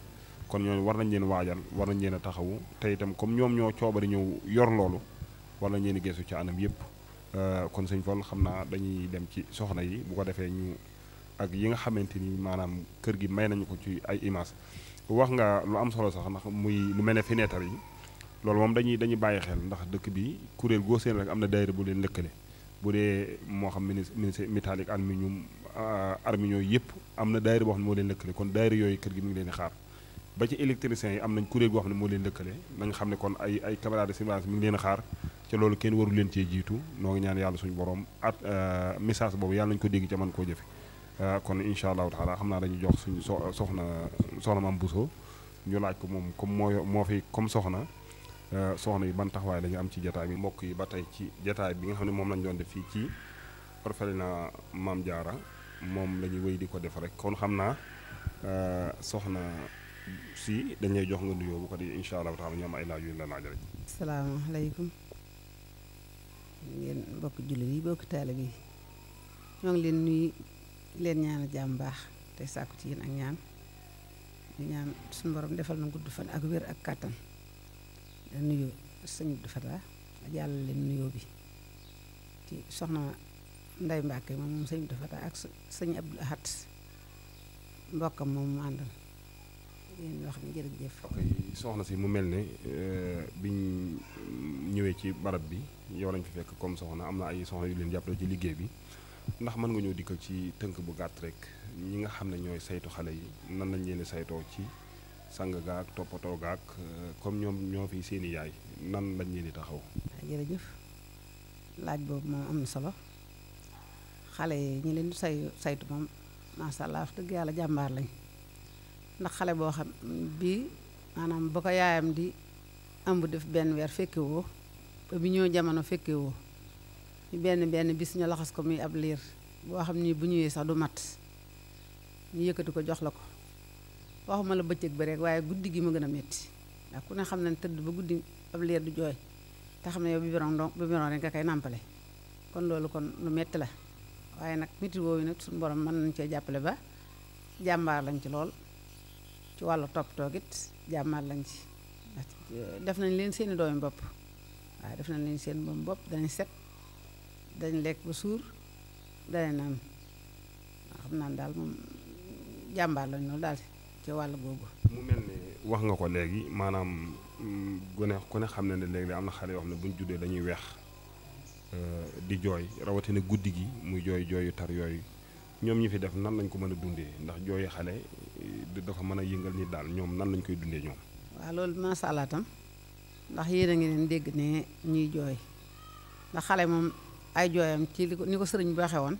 kon ñooñu war nañ leen waajal war nañ leen a taxawu te itam comme ñoom ñoo coobari ñëw yor loolu war nañ leen a geesu ci anam yëpp kon sëñ Fall xam naa dañuy dem ci soxna yi bu ko defee ñu ak yi nga xamante ni maanaam kër gi may nañu ko ci ay image wax nga lu am solo sax ndax muy lu mel ne fenêtre yi loolu moom dañuy bàyyi xel ndax dëkk bi kuréel goo seen rek am na daayira bu leen lëkkale bu dee moo xam ministre métallique aluminium yëpp am na daayira boo xam ne moo leen lëkkale kon daayira yooyu kër gi mi ngi leen di xaar ba ci électriciens yi am nañ kuréel goo xam ne moo leen lëkkale nañ xam ne kon ay caméra de surveillance mi ngi leen a xaar ca loolu kenn waru leen cee jiitu noo ngi ñaan yàlla suñu borom message boobu yàlla nañu ko dégg ca mën koo jëfe kon incha allahu taala xam naa dañuy jox suñu soxna Mame Bousso ñu laaj ko moom comme moo fi comme soxna yi ban taxawaay la ñu am ci jataay bi mbokk yi ba tey ci jataay bi nga xam ne moom lañu doon def fii ci Orphelinat Mame Diarra moom la ñuy wéy di ko def rek kon xam naa soxna si dañ lay jox nga nuyoo bu ko di incha allahu taala ñu am ay laaj yu la laaj rek. asalaamaaleykum ngeen mbokk jullit yi mbokk taalibe yi ñoo ngi leen nuyu leen ñaan jàmm baax te sàkku ci yéen ak ñaan di ñaan suñu borom defal na gudd fan ak wér ak kàttan da nuyu sëñ Abdou Fatah jàll leen nuyoo bi ci soxna Ndey Mbàkke moom sëñ Abdou Fatah ak sëñ Abdou Ahad mbokkam moom mu àndal yéen wax ni jërëjëf. ok soxna si mu mel ne biñ ñëwee ci barab bi yow lañ fi fekk comme soxna am na ay soxna yu leen jàppale ci liggéey bi ndax mën nga ñëw dikkal ci tënk bu gàtt rek ñi nga xam ne ñooy saytu xale yi nan lañ leen di saytoo ci sang gaak toppatoo gaak comme ñoom ñoo fi seeni yaay nan lañ leen di taxaw. jërëjëf laaj boobu moom am na solo xale yi ñi leen di saytu moom macha allah wax dëgg yàlla jàmbaar lañ ndax xale boo xam bii maanaam ba ko yaayam di ëmb def benn weer fekke woo ba bi ñëw jamono fekke woo ñu benn bis ñu laxas ko muy ab liir boo xam ni bu ñëwee sax du mat ñu yëkkati ko jox la ko waxuma la bëccëg bi rek waaye guddi gi ma gën a metti ndax ku ne xam ne tëdd ba guddi ab liir du jooy te xam ne yow biberon rek nga koy nàmpale kon loolu kon lu metti la waaye nag métti woowu nag suñu borom mën nañu cee jàppale ba jàmbaar lañ ci lool ci wàllu toppatoo it jàmbaar lañ ci def nañ leen seeni doomi bopp waaye def nañ leen seen doomi bopp dañ set dañ lekk ba suur dañ naan xam naan daal moom jàmbaar lañ loolu daal ci wàll googu. mu mel ne wax nga ko léegi maanaam gone ku ne xam ne léegi am na xale yoo xam ne bu ñu juddee dañuy weex di jooy rawatina guddi gi muy jooyu tar yooyu ñoom ñi fi def nan lañ ko mën a dundee ndax jooyu xale dafa mën a yëngal nit daal ñoom nan lañ koy dundee ñoom. waaw loolu macha allah tam ndax yéen a ngi leen dégg ne ñuy jooy ndax xale moom ay jooyam ci ni ko sëriñ bi waxee woon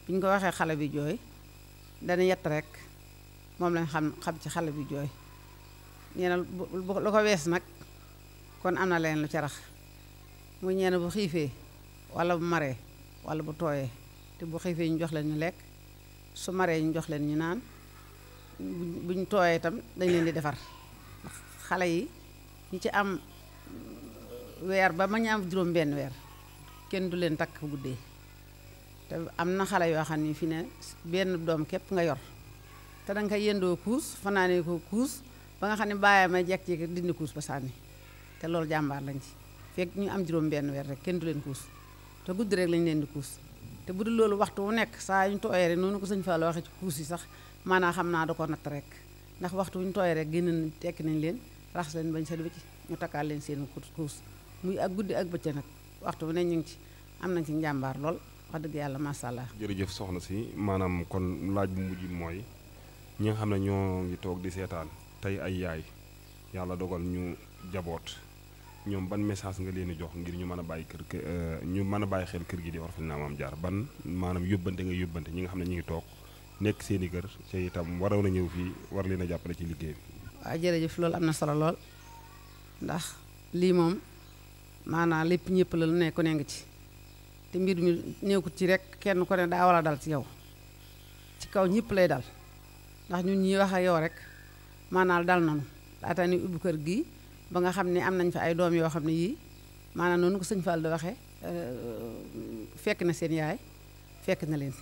bi ñu ko waxee xale bi jooy dana yett rek moom lañ xam ci xale bi jooy ñeena lu ko wees nag kon am na leen lu ca rax muy ñeena bu xiifee wala bu maree wala bu tooyee te bu xiifee ñu jox leen ñu lekk su maree ñu jox leen ñu naan buñ tooyee itam dañ leen di defar ndax xale yi ñi ci am weer ba ma ñu am juróom benn weer kenn du leen takk guddee te am na xale yoo xam ne fi ne benn doom képp nga yor te danga koy yendoo kuus fanaanee ko kuus ba nga xam ne bàyyi may jekk ci dindi kuus ba sànni te loolu jàmbaar lañ ci fekk ñu am juróom benn weer rek kenn du leen kuus te guddi rek lañ leen di kuus te bu dul loolu waxtu wu nekk saa yu ñu tooyee rek noonu ko sëñ Fall waxee ci kuus yi sax maanaam xam naa da ko natt rek ndax waxtu wu ñu tooyee rek génn tekki nañ leen raxas leen bañ set wecc ñu takkaal leen seen kuus muy ak guddi ak bëccëg nag waxtu bu ne ñu ngi ci am nañ ci njàmbaar lool wax dëgg yàlla macha allah. jërëjëf soxna si maanaam kon laaj bu mujj mooy ñi nga xam ne ñoo ngi toog di seetaan tey ay yaay yàlla dogal ñu jaboot ñoom ban message nga leen di jox ngir ñu mën a bàyyi ñu mën a bàyyi xel kër gi di Orphelinat Mame Diarra ban maanaam yóbbante nga yóbbante ñi nga xam ne ñu ngi toog nekk seen i kër te itam waroon a ñëw fii war leen a jàppale ci liggéey bi. waaw jërëjëf loolu am na solo lool ndax lii moom maanaam lépp ñëpp la lu ne ku ne nga ci te mbir mi nekkut ci rek kenn ku ne daa war a dal ci yow ci kaw ñëpp lay dal ndax ñun ñi wax ak yow rek maanaam dal nañu laata ni ubbi kër gi ba nga xam ne am nañ fa ay doom yoo xam ne yii maanaam noonu ko sëñ Fall di waxee fekk na seen yaay fekk na leen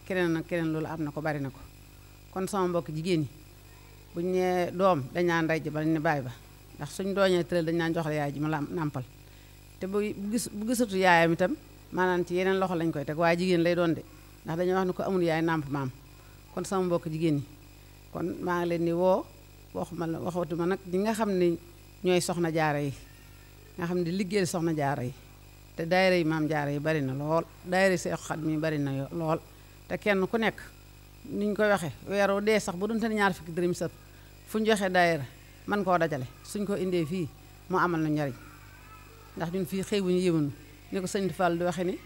keneen loolu am na ko bari na ko kon sama mbokk jigéen ñi buñ nee doom dañ naan ndey ji ba ne baay ba ndax suñ dooñee tëral dañ naan jox la yaay ji mu nàmpal te bu gisatu yaayam itam maanaam ci yeneen loxo lañ koy teg waaye jigéen lay doon de ndax dañuy wax ne ko amul yaay nàmp maam kon sama mbokk jigéen ñi kon maa ngi leen di woo waxatuma nag ñi nga xam ne ñooy soxna jaara yi nga xam ne liggéeyal soxna jaara yi te daayira yi maam jaara yi bari na lool daayira Seex Xaadim yi bari na lool te kenn ku nekk ni ñu koy waxee weeru dee sax bu doonte ne ñaar fukki dërëm sëpp fu ñu joxee daayira man koo dajale suñ ko indee fii mu amal na njariñ ndax ñun fii xëy wuñu yéwunu ni ko sëñ Fall di waxee ni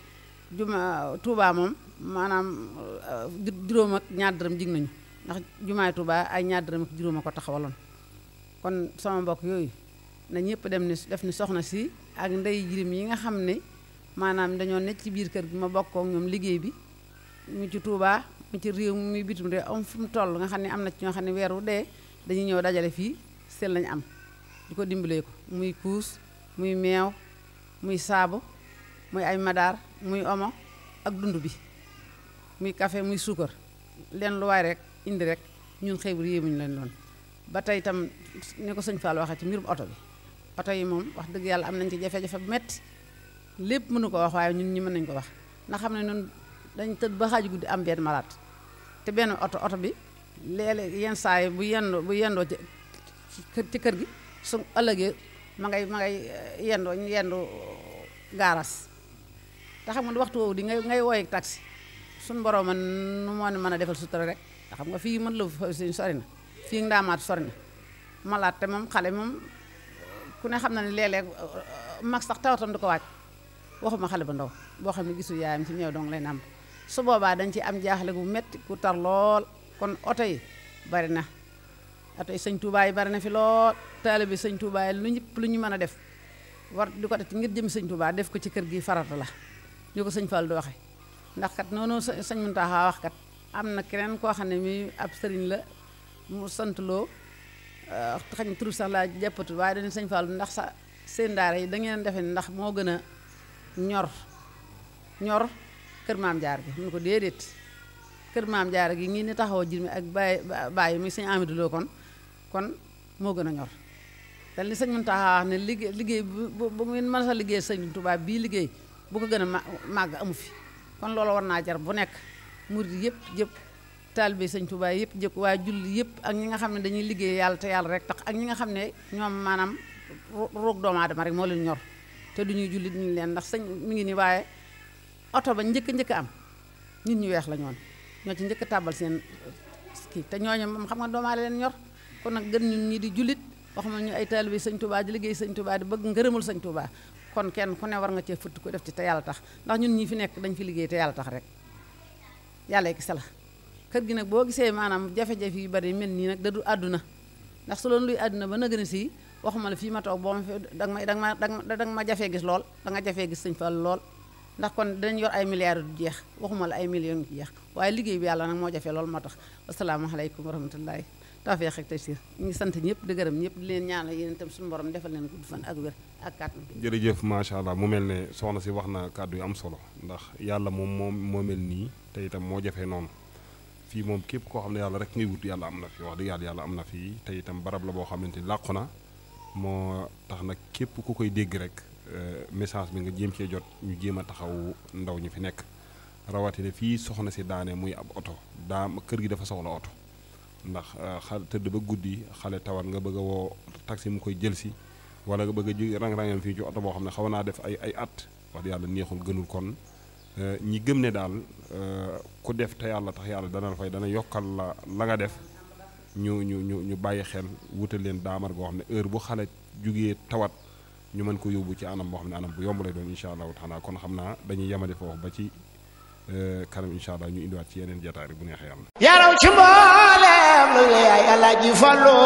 Touba moom maanaam juróom ak ñaar dërëm jig nañu ndax jumaay Touba ay ñaar dërëm ak juróom a ko taxawaloon kon sama mbokk yooyu na ñëpp dem ni def ni soxna si ak ndey jirim yi nga xam ne maanaam dañoo nekk ci biir kër gi ma bokkoo ak ñoom liggéey bi mu ci Touba mu ci réew muy bitum réew am fu mu toll nga xam ne am na ci ñoo xam ne weer wu dee dañuy ñëw dajale fii seen lañu am di ko dimbalee ko muy kuus muy meew muy saabu muy ay madaar muy omo ak dund bi muy café muy suukar leen lu waay rek indi rek ñun xëy bu yéemuñu leen loon ba tey itam ni ko sëñ Fall waxee ci mbirum oto bi oto yi moom wax dëgg yàlla am nañ ci jafe-jafe bu metti lépp mënu ko wax waaye ñun ñi mën nañu ko wax ndax xam ne ñun dañ tëdd ba xaaju guddi am benn malaat te benn oto bi léeg-léeg yenn saa yi bu yendoo ci kër gi su ëllëgee ma ngay yendu gaaras te xam nga waxtu woowu di ngay wooye taxi suñu borom man nu moo ne mën a defal sutura rek te xam nga fii mën la fa suñ sori na fii ndaamaat sori na malaat te moom xale moom ku ne xam na ne léeg-léeg mag sax tawatam di ko waaj waxuma xale ba ndaw boo xam ne gisul yaayam ci meew dong lay nàmp su boobaa dañ ci am jaaxle gu metti ku tar lool kon oto yi bari na oto yi sëñ Touba yi bari na fi lool taalibe sëñ Touba yi lu ñëpp lu ñu mën a def war di ko def ngir jëm sëñ Touba def ko ci kër gi farata la ñu ko sëñ Fall di waxe ndax kat noonu sëñ Muntaxa wax kat am na keneen koo xam ne mi ab sëriñ la mu sant loo xañ turu sax laa jàppatu waaye dañu sëñ Fall ndax sa seen daara yi da ngeen defe ne ndax moo gën a ñor kër maam jaar gi mun ko déedéet kër maam jaar gi ngi ni taxaw jir mi ak bàyyi mi sëñ Amidou Lo kon moo gën a ñor te li sëñ Muntaxa wax ne liggéey bu ngeen mën sa liggéey sëñ Touba bii liggéey bu ko gën a màgg amu fi kon loolu war naa jar bu nekk murid yëpp taalibe sëñ Touba yëpp jëkk waaye julli yëpp ak ñi nga xam ne dañuy liggéey yàlla te yàlla rek tax ak ñi nga xam ne ñoom maanaam roog doomu aadama rek moo leen ñor te duñuy julli duñu leen ndax sëñ mi ngi ni waaye oto ba njëkk am nit ñu weex la ñoon ñoo ci njëkk tàbbal seen kii te ñooñu moom xam nga doomu aadama leen ñor kon nag gën ñun ñi di jullit waxuma ñu ay taalibe sëñ Touba di liggéey sëñ Touba di bëgg ngërëmul sëñ Touba kon kenn ku ne war nga cee futt ko def ci te yàlla tax ndax ñun ñi fi nekk dañ fi liggéey te yàlla tax rek yàlla ki la kër gi nag boo gisee maanaam jafe-jafe yu bari mel nii nag da du àdduna ndax su loolu luy àdduna ba na gën a si waxuma la fii ma toog boo ma fi danga ma jafee gis lool da nga jafee gis sëñ Fall lool ndax kon dinañ yor ay milliards du jeex waxuma la ay millions yu jeex waaye liggéey bi yàlla nag moo jafee loolu moo tax asalaamaaleykum wa rahmatullahi tawfeex ak taysiir ñu ngi sant ñëpp di gërëm ñëpp di leen ñaanal yéen itam suñu borom defal leen gudd fan ak wér ak kàttan. jërëjëf macha allah mu mel ne soxna si wax na kàddu yu am solo ndax yàlla moom moo mel nii te itam moo jafee noonu fii moom képp koo xam ne yàlla rek ngay wut yàlla am na fi wax dëgg yàlla am na fii te itam barab la boo xamante ni làqu na moo tax nag képp ku koy dégg rek message bi nga jéem cee jot ñu jéem a taxaw ndaw ñi fi nekk rawatina fii soxna si daane muy ab oto kër gi dafa soxla oto ndax xale tëdd ba guddi xale tawat nga bëgg a woo taxi mu koy jël si wala nga bëgg a ji rang-rangam fii ci oto boo xam ne xaw naa def ay at wax dëgg yàlla neexul gënul kon ñi gëm ne daal ku def te yàlla tax yàlla dana la fay dana yokkal la nga def ñu bàyyi xel wutal leen daamar goo xam ne heure bu xale jugee tawat ñu mën ko yóbbu ci anam boo xam ne anam bu yomb lay doon incha allahu taala kon xam naa dañuy yemale foofu ba ci kanam incha allah ñu indiwaat ci yeneen jotaay bu neexee yàlla. yaraw ci mboolem lu yaay Alaaji Fallu.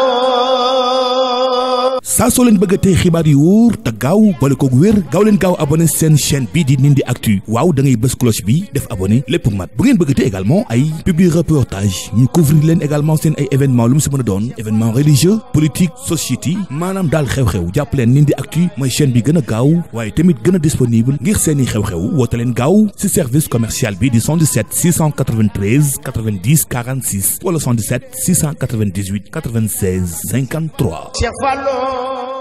saa soo leen bëgg a tey xibaar yu wóor te gaaw boole koog wér gaaw leen gaaw abonné seen chaîne bii di Ndindy Actu waaw da ngay bës cloche bi def abonné lépp mat bu ngeen bëgg a tey également ay publi reportage ñu couvrir leen également seen ay événement lu mu si mën a doon événement religieux politique société maanaam daal xew-xew jàpp leen Ndindy Actu mooy chaîne bi gën a gaaw waaye tamit gën a disponible ngir seeni xew-xew woote leen gaaw si service commercial bi di 77 693 90 46 wala 77 698 96 53. Cheikh Fallu